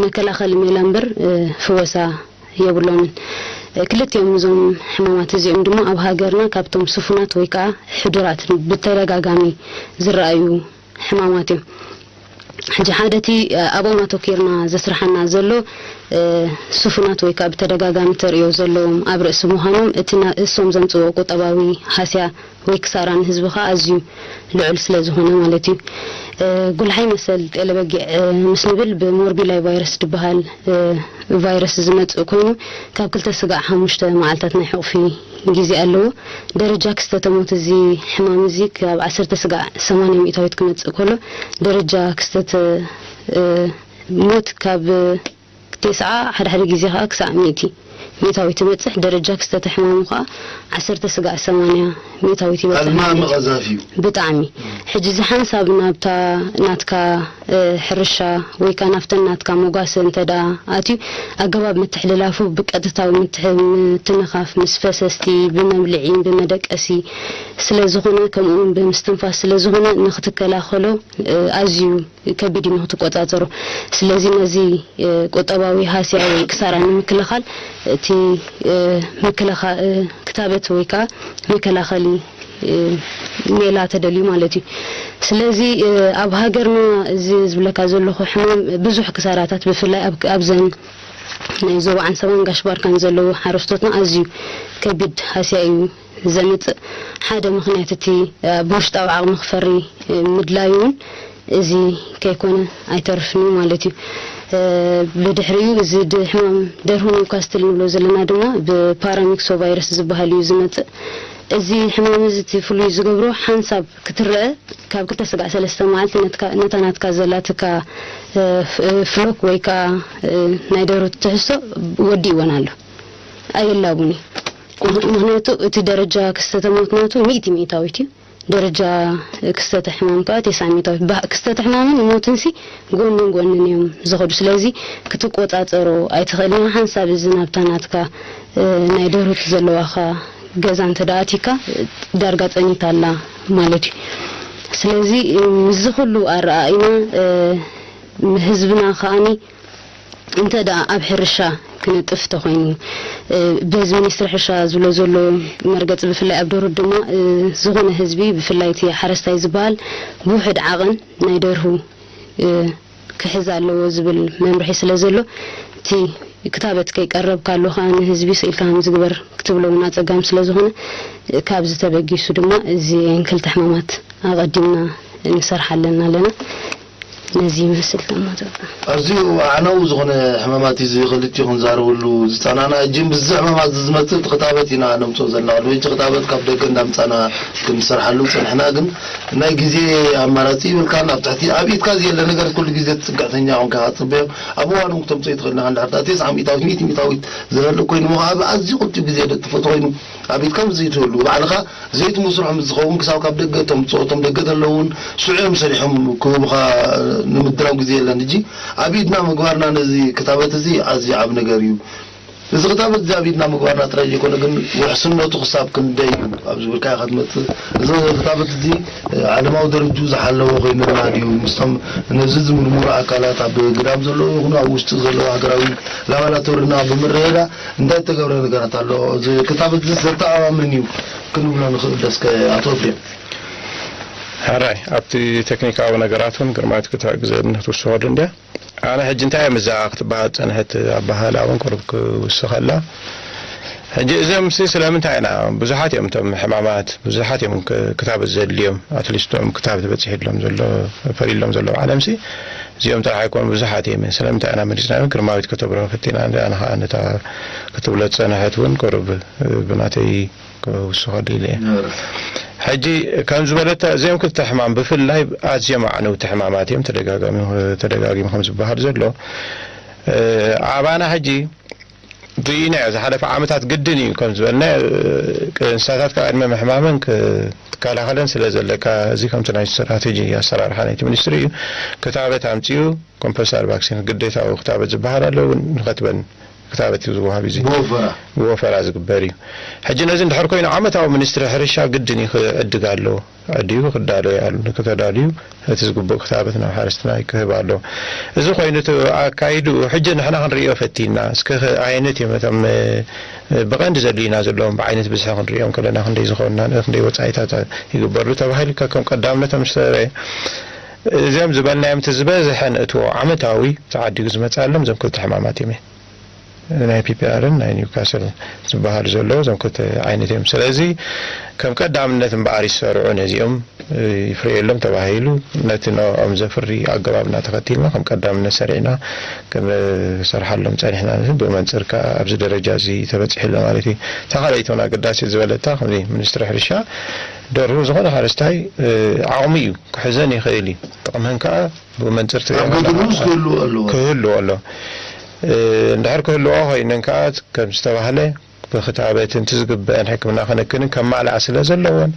መከላኸሊ ሜላ እምበር ፍወሳ የብሎምን። ክልቲኦም እዞም ሕማማት እዚኦም ድማ ኣብ ሃገርና ካብቶም ስፉናት ወይ ከዓ ሕዱራት ብተደጋጋሚ ዝረኣዩ ሕማማት እዮም። ሕጂ ሓደ እቲ ኣብኦም ኣተኪርና ዘስርሓና ዘሎ ስፉናት ወይ ከዓ ብተደጋጋሚ ተርእዮ ዘለዎም ኣብ ርእሲ ምዃኖም እቲ እሶም ዘምፅዎ ቁጠባዊ ሃስያ ወይ ክሳራ ንህዝቢ ከዓ ኣዝዩ ልዑል ስለ ዝኾነ ማለት እዩ። ጉልሓይ መሰል ጤለ በጊዕ ምስ ንብል ብሞርቢላይ ቫይረስ ዝበሃል ቫይረስ ዝመፅእ ኮይኑ ካብ ክልተ ስጋዕ ሓሙሽተ መዓልታት ናይ ሕቑፊ ግዜ ኣለዎ። ደረጃ ክስተተ ሞት እዚ ሕማም እዚ ካብ ዓሰርተ ስጋዕ ሰማንያ ሚእታዊት ክመፅእ ከሎ ደረጃ ክስተተ ሞት ካብ ቴስዓ ሓደ ሓደ ግዜ ከዓ ክሳዕ ሚእቲ ሚእታዊት ትበፅሕ። ደረጃ ክስተተ ሕማሙ ከዓ ዓሰርተ ስጋዕ ሰማንያ ሚእታዊት ይበፅሕ። ኣዝማሚ ቀዛፊ እዩ። ብጣዕሚ ሕጂ እዚ ሓንሳብ ናብታ ናትካ ሕርሻ ወይ ከዓ ናብተን ናትካ ሞጋሰ እንተ ደኣ ኣትዩ ኣገባብ ምትሕልላፉ ብቀጥታዊ ምትንኻፍ ምስ ፈሰስቲ ብመብልዒ ብመደቀሲ ስለ ዝኾነ ከምኡ እውን ብምስትንፋስ ስለ ዝኾነ ንክትከላኸሎ ኣዝዩ ከቢድ እዩ ንክትቆፃፀሮ። ስለዚ ነዚ ቁጠባዊ ሃስያ ወይ ክሳራ ንምክልኻል እቲ ምክልኻ ክታበት ወይ ከዓ መከላኸሊ ሜላ ተደልዩ ማለት እዩ። ስለዚ ኣብ ሃገርና እዚ ዝብለካ ዘለኹ ሕማም ብዙሕ ክሳራታት ብፍላይ ኣብዘን ናይ ዞባ ዓንሰባን ጋሽ ባርካን ዘለዉ ሓረስቶትና ኣዝዩ ከቢድ ሃስያ እዩ ዘምፅእ። ሓደ ምኽንያት እቲ ብውሽጣዊ ዓቕሚ ክፈሪ ምድላዩ እውን እዚ ከይኮነ ኣይተርፍን እዩ ማለት እዩ። ብድሕሪኡ እዚ ሕማም ደርሆ ኒውካስትል ንብሎ ዘለና ድማ ብፓራሚክሶ ቫይረስ ዝበሃል እዩ ዝመፅእ። እዚ ሕማም እዚ እቲ ፍሉይ ዝገብሮ ሓንሳብ ክትረአ ካብ ክልተ ስጋዕ ሰለስተ መዓልቲ ነታ ናትካ ዘላትካ ፍሎክ ወይ ከዓ ናይ ደርሆ ትሕዝቶ ወዲእወን ኣሎ። ኣየላቡን እዩ። ምክንያቱ እቲ ደረጃ ክስተተ ሞት ናቱ ሚእቲ ሚእታዊት እዩ። ደረጃ ክስተተ ሕማም ከዓ ተስዓ ሚእታዊት። ክስተተ ሕማምን ሞትን ሲ ጎንን ጎንን እዮም ዝኸዱ። ስለዚ ክትቆፃፀሮ ኣይትኽእልን። ሓንሳብ እዚ ናብታ ናትካ ናይ ደርሆ ዘለዋኻ ገዛ እንተ ደኣ ኣቲካ ዳርጋ ጸኒታ ኣላ ማለት እዩ። ስለዚ ምስዚ ኩሉ ኣረኣኢና ህዝብና ከኣኒ እንተ ደኣ ኣብ ሕርሻ ክነጥፍ ተኾይኑ በዚ ሚኒስትሪ ሕርሻ ዝብሎ ዘሎ መርገጽ ብፍላይ ኣብ ደሩት ድማ ዝኾነ ህዝቢ ብፍላይ እቲ ሓረስታይ ዝበሃል ብውሕድ ዓቐን ናይ ደርሁ ክሕዝ ኣለዎ ዝብል መምርሒ ስለ ዘሎ እቲ ክታበት ከይቀረብካ ኣለኻ ንህዝቢ ስኢልካ ከም ዝግበር ክትብሎ እውን ኣጸጋሚ ስለ ዝኾነ ካብዚ ተበጊሱ ድማ እዚአን ክልተ ሕማማት ኣቐዲምና ንሰርሓለን ኣለና። ነዚ ይመስል ተማዘባ። ኣዝዩ ኣዕናዊ ዝኾነ ሕማማት እዩ እዚ ክልቲኡ ክንዛረበሉ ዝጸናና። እጂ ብዚ ሕማማት እዚ ዝመጽእ እቲ ክታበት ኢና ነምጽኦ ዘለና። ቅድሚ ሕጂ ክታበት ካብ ደገ እንዳምጻና ክንሰርሓሉ ጸንሕና፣ ግን ናይ ግዜ ኣማራጺ ይብልካን ኣብ ትሕቲ ኣብ ኢድካ ዘየለ ነገር ኩሉ ግዜ ትጽግዕተኛ ኾንካ ክትጽበዮ ኣብ እዋኑ ክተምጽኦ ይትኽእል ኢኻ። እንድሕር ደኣ ተስዓ ሚእታዊት ሚእቲ ሚእታዊት ዝህልእ ኮይኑ ምዃ ኣብ ኣዝዩ ክልቲኡ ግዜ ደጥፍእ ተኾይኑ ኣብ ኢድካ ምስ ዘይትህሉ ባዕልኻ ዘይትመስርሖም ዝኸውን ክሳብ ካብ ደገ ተምፅኦ እቶም ደገ ዘለውን ሽዑ እዮም ሰሪሖም ክህቡኻ ንምድራው ግዜ የለን ሕጂ ኣብ ኢድና ምግባርና ነዚ ክታበት እዚ ኣዝዩ ዓብ ነገር እዩ እዚ ክታበት እዚ ኣብ ኢድና ምግባርና ጥራይ ዘይኮነ ግን ውሕስነቱ ክሳብ ክንደይ እዩ ኣብ ዝብልካ ኢኻ ትመፅእ እዚ ክታበት እዚ ዓለማዊ ደረጁ ዝሓለወ ኮይኑና ድዩ ምስቶም ነዚ ዝምርምሩ ኣካላት ኣብ ግዳም ዘለዉ ይኹኑ ኣብ ውሽጢ ዘለዉ ሃገራዊ ላባላቶሪና ብምርድዳእ እንታይ እተገብረ ነገራት ኣሎ? እዚ ክታበት እዚ ዘተኣማምን እዩ ክንብሎ ንኽእል ዶ እስከ ኣቶ ኤፍሬም? ሕራይ ኣብቲ ቴክኒካዊ ነገራት እውን ግርማዊት ክትሕግዘኒ ክትውስኸሉ እንድያ። ኣነ ሕጂ እንታይ እየ ምዛ ክትበሃል ዝጸንሐት ኣበሃህላ እውን ቁሩብ ክውስኸላ። ሕጂ እዚኦም ሲ ስለምንታይ ኢና ብዙሓት እዮም እቶም ሕማማት ብዙሓት እዮም ክታበት ዘድልዮም ኣትሊስት እቶም ክታበት በጺሕሎም ዘሎ ፈሪሎም ዘለዉ ዓለም ሲ እዚኦም ጥራሕ ኣይኮኑ ብዙሓት እዮም ስለምንታይ ኢና መሪጽናዮም ግርማዊት ከተብርሆ ፈቲና ኣነ ከዓ ነታ ክትብሎ ዝጸንሐት እውን ቁሩብ ብናተይ ክውስኸሉ ኢለ እየ ሕጂ ከም ዝበለታ እዚኦም ክልተ ሕማም ብፍላይ ኣዝዮም ኣዕነውቲ ሕማማት እዮም ተደጋጋሚ ተደጋጊሙ ከም ዝበሃል ዘሎ ኣባና ሕጂ ርኢናዮ ዝሓለፈ ዓመታት ግድን እዩ ከም ዝበልና እንስሳታት ካብ ዕድመ ምሕማምን ክትከላኸለን ስለ ዘለካ እዚ ከምቲ ናይ ስትራቴጂ ኣሰራርሓ ናይቲ ሚኒስትሪ እዩ ክታበት ኣምፅኡ ኮምፐልሳሪ ቫክሲን ግዴታዊ ክታበት ዝበሃል ኣለዉ ንኸትበን ክታበት እዩ ዝወሃብ እዚ ብወፈራ ዝግበር እዩ ሕጂ ነዚ እንድሕር ኮይኑ ዓመታዊ ሚኒስትሪ ሕርሻ ግድን እዩ ክዕድግ ኣለዎ ኣዲኡ ክዳለዩ ኣሉ ንክተዳልዩ እቲ ዝግቡእ ክታበት ናብ ሓረስትና ክህብ ኣለዎ። እዚ ኮይኑ እቲ ኣካይድኡ ሕጂ ንሕና ክንርእዮ ፈቲንና እስከ ዓይነት እዮም እቶም ብቐንዲ ዘድልዩና ዘለዎም ብዓይነት ብዝሒ ክንርእዮም ከለና ክንደይ ዝኾንና ክንደይ ወጻኢታት ይግበርሉ ተባሂሉ ከም ቀዳምነት ምስ ተረኤ እዚኦም ዝበልናዮም እቲ ዝበዝሐ ንእትዎ ዓመታዊ ተዓዲጉ ዝመጽኣሎም እዞም ክልተ ሕማማት እዮም። ናይ ፒፒኣርን ናይ ኒውካስል ዝበሃሉ ዘለዉ እዞም ክልተ ዓይነት እዮም። ስለዚ ከም ቀዳምነት እምበኣር ይሰርዑ ነዚኦም ይፍረየሎም ተባሂሉ ነቲ ንዕኦም ዘፍሪ ኣገባብ እናተኸቲልና ከም ቀዳምነት ሰሪዕና ክንሰርሓሎም ፀኒሕና። ብኡ መንፅር ከዓ ኣብዚ ደረጃ እዚ ተበፂሑ ኣሎ ማለት እዩ። እታ ካልኣይቲ እውን ኣገዳሲት ዝበለታ ከምዚ ሚኒስትሪ ሕርሻ ደርሁ ዝኾነ ሓረስታይ ዓቕሙ እዩ ክሕዘን ይኽእል እዩ። ጥቕመን ከዓ ብኡ መንፅር ትሪኦ ኣብ ገድሉ ኣለኻ። ክህልዎ ኣለዎ። ክህልዎ ኣሎ። እንድሕር ክህልዎ ኮይነን ከዓ ከም ዝተባህለ ብክታበት እንቲ ዝግበአን ሕክምና ክንክንን ከማልኣ ስለ ዘለዎን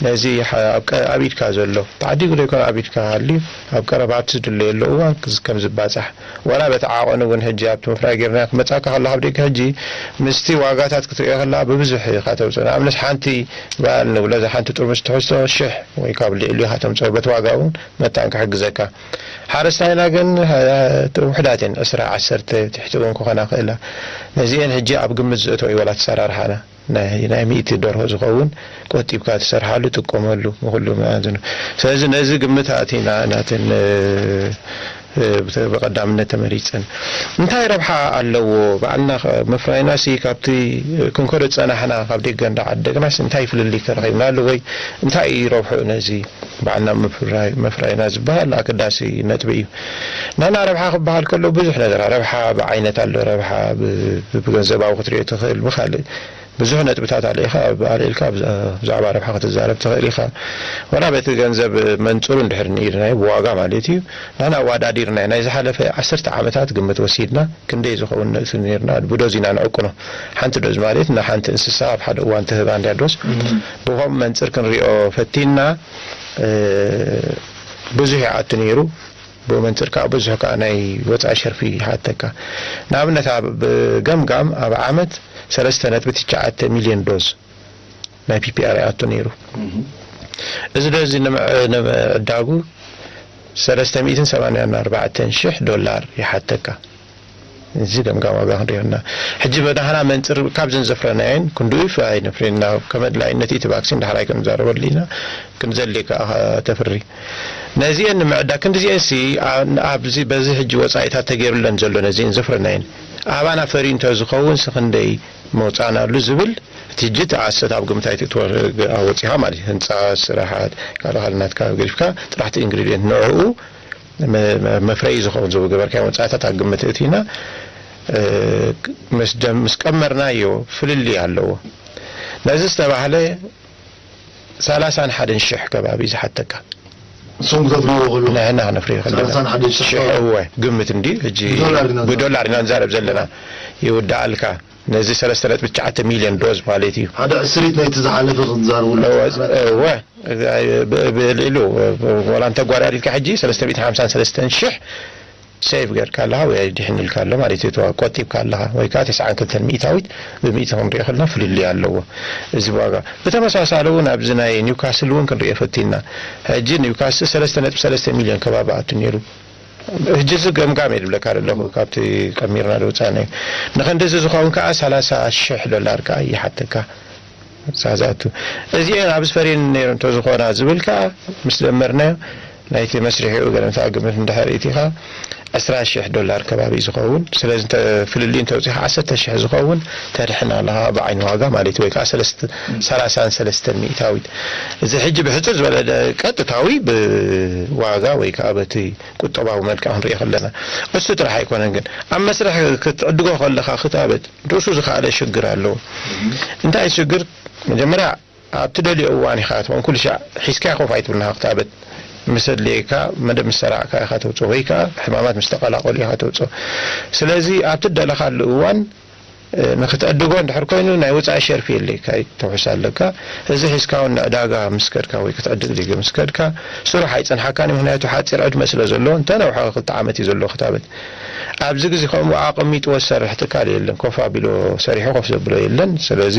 ነዚ ሓ- ኣብ ቀ- ኣብ ኢድካ ዘሎ ተዓዲጉ ዶ ይኮን ኣብ ኢድካ ሃልዩ ኣብ ቀረባ ኣብቲ ዝድለየሉ እዋን ክዝ- ከም ዝባፃሕ ዋላ በቲ ዓቐኑ እውን ሕጂ ኣብቲ ምፍራይ ጌርና ክመፃካ ከሎ ካብ ደገ ሕጂ ምስቲ ዋጋታት ክትሪኦ ከላ ብብዙሕ ኢኻ ተውፅኦ ንኣብነት ሓንቲ ባል ንብሎ እዛ ሓንቲ ጥርሙዝ ትሕዝቶ ሽሕ ወይ ካብ ልዕሊ ኢኻ ተምፅኦ በቲ ዋጋ እውን መታን ክሕግዘካ ሓረስታይና ግን ውሕዳት እየን ዕስራ ዓሰርተ ትሕቲ እውን ክኾና ክእላ ነዚአን ሕጂ ኣብ ግምት ዘእተው እዩ ዋላ ኣሰራርሓና ናይ ሚእቲ ደርሆ ዝኸውን ቆጢብካ ትሰርሓሉ ጥቀመሉ ንኩሉ መኣዝኑ ስለዚ ነዚ ግምት ኣእቲና ናተን ብቐዳምነት ተመሪፀን እንታይ ረብሓ ኣለዎ ባዕልና ምፍራይና ሲ ካብቲ ክንከዶ ዝፀናሕና ካብ ደገ እንዳዓደግናስ እንታይ ፍልልይ ተረኺብናሉ ወይ እንታይ እዩ ረብሑ ነዚ ባዕልና ምፍራይ መፍራይና ዝበሃል ኣገዳሲ ነጥቢ እዩ። ናና ረብሓ ክበሃል ከሎ ብዙሕ ነገር ረብሓ ብዓይነት ኣሎ ረብሓ ብገንዘባዊ ክትሪኦ ትኽእል ብካልእ ብዙሕ ነጥብታት ኣሎ ኢኻ ኣልዒልካ ብዛዕባ ረብሓ ክትዛረብ ትኽእል ኢኻ። ዋላ በቲ ገንዘብ መንፅሩ እንድሕር ንኢድናዮ ብዋጋ ማለት እዩ ናና ኣዋዳዲርናዮ ናይ ዝሓለፈ ዓሰርተ ዓመታት ግምት ወሲድና ክንደይ ዝኸውን ነእሱ ነርና ብዶዝ ኢና ንዕቅኖ ሓንቲ ዶዝ ማለት ንሓንቲ እንስሳ ኣብ ሓደ እዋን ትህባ እንድያ ዶዝ ብኸምኡ መንፅር ክንሪኦ ፈቲንና ብዙሕ ይኣቱ ነይሩ ብኡ መንፅር ከዓ ብዙሕ ከዓ ናይ ወፃኢ ሸርፊ ይሓተካ ንኣብነት ኣብ ገምጋም ኣብ ዓመት ሰለስተ ነጥቢ ትሽዓተ ሚልዮን ዶዝ ናይ ፒ ፒ ኣር ይኣቱ ነይሩ። እዚ ዶ እዚ ንምዕ- ንምዕዳጉ ሰለስተ ሚእትን ሰማንያን ኣርባዕተን ሽሕ ዶላር ይሓተካ። እዚ ገምጋም ዋጋ ክንሪኦ እና ሕጂ በናህና መንፅር ካብዘን ዘፍረናየን ክንድኡ ይፍ ኣይነፍሬና ከመድላይነት እቲ ቫክሲን ዳሕራይ ክንዛረበሉ ኢና። ክንዘሊ ከዓ ተፍሪ ነዚአን ንምዕዳግ ክንዲዚአን ሲ ኣብዚ በዚ ሕጂ ወፃኢታት ተገይሩለን ዘሎ ነዚአን ዘፍረናየን ኣባና ፈሪ እንተዝኸውን ስክንደይ መውፃእናሉ ዝብል እቲ ሕጂ ተኣሰት ኣብ ግምት ኣይትእትወ ኣወፂኻ ማለት እዩ። ህንፃ ስራሓት ካልእ ካልእ ናትካ ገዲፍካ ጥራሕቲ ኢንግሪዲየንት ንዕኡ መ- መ- መፍረይ ዝኸውን ዝገበርካዮ ወፃኢታት ኣብ ግምት እቲና እ፣ ምስ ደም ምስ ቀመርናዮ ፍልልይ ኣለዎ። ነዚ ዝተባህለ ሰላሳን ሓደን ሽሕ ከባቢ ዝሓተካ እሶም ክተፍርዎ ከሎ ንሕና ክነፍርዮ ከለና ሰላሳን ሓደን ሽሕ ሽሕ እወ ግምት እንዲ ሕጂ ብዶላር ኢና ብዶላር ኢና ንዛረብ ዘለና ይውዳኣልካ። ነዚ ሰለስተ ነጥቢ ትሽዓተ ሚልዮን ዶዝ ማለት እዩ። ሓደ ዕስሪት ናይቲ ዝሓለፈ ክንዛረበሉ እወ እወ ብ- ብ- ልዕሉ ወላ እንተጓዳዲልካ ሕጂ ሰለስተ ሚእትን ሓምሳን ሰለስተን ሽሕ ሴቭ ገርካ ኣለኻ ወይ ድሕንልካ ኣሎ ማለት እዩ። ተዋ- ቆጢብካ ኣለኻ ወይ ከዓ ተስዓን ክልተን ሚእታዊት ብሚእቲ ክንሪኦ ከለና ፍልልይ ኣለዎ። እዚ ዋጋ ብተመሳሳሊ እውን ኣብዚ ናይ ኒውካስል እውን ክንሪኦ ፈቲና። ሕጂ ኒውካስል ሰለስተ ነጥቢ ሰለስተ ሚልዮን ከባቢ ኣቱ ነይሩ። ሕጂ እዚ ገምጋም እየ ዝብለካ ዘለኹ ካብቲ ቀሚርና ዝወፃእናዮ። ንኸንድዚ ዝኸውን ከዓ ሰላሳ ሽሕ ዶላር ከዓ ይሓተካ። ሳዛቱ እዚኤን ኣብ ዝፈርየን ነይሩ እንተዝኾና ዝብል ከዓ ምስ ደመርናዮ ናይቲ መስሪሒኡ ገለ ምሳ ግምት እንድሕር ኢቲኻ ዕስራ ሽሕ ዶላር ከባቢ እዩ ዝኸውን። ስለዚ እንተ ፍልልይ እንተውፂኻ ዓሰርተ ሽሕ ዝኸውን ተድሕን ኣለኻ ብዓይኒ ዋጋ ማለት እዩ፣ ወይ ከዓ ሰለስተ- ሰላሳን ሰለስተን ሚእታዊት። እዚ ሕጂ ብሕፅር ዝበለ ደ- ቀጥታዊ ብዋጋ ወይ ከዓ በቲ ቁጠባዊ መልክዕ ክንሪኦ ከለና እሱ ጥራሕ ኣይኮነን። ግን ኣብ መስርሕ ክትዕድጎ ከለኻ ክታበት ርእሱ ዝኸኣለ ሽግር ኣለዎ። እንታይ ሽግር? መጀመርያ ኣብቲ ደልዮ እዋን ኢኻ ትኾን ኩሉ ሻዕ ሒዝካ ኮፍ ኣይትብልና ክታበት ምስ ኣድልየካ መደብ ምስ ሰራዕካ ኢኻ ተውፅኦ ወይ ከዓ ሕማማት ምስ ተቐላቐሉ ኢኻ ተውፅኦ። ስለዚ ኣብቲ ደለኻሉ እዋን ንክትዕድጎ እንድሕር ኮይኑ ናይ ወፃኢ ሸርፊ የድልየካ እዩ ተውሕስ ኣለካ። እዚ ሒዝካ እውን ንዕዳጋ ምስ ከድካ ወይ ክትዕድግ ዲገ ምስ ከድካ ስሩሕ ኣይፀንሓካን እዩ። ምክንያቱ ሓፂር ዕድመ ስለ ዘለዎ እንተነውሐ ክልተ ዓመት እዩ ዘለዎ ክታበት። ኣብዚ ግዜ ከምኡ ኣቐሚጥዎ ዝሰርሕ ትካል የለን። ኮፍ ኣቢሎ ሰሪሑ ኮፍ ዘብሎ የለን። ስለዚ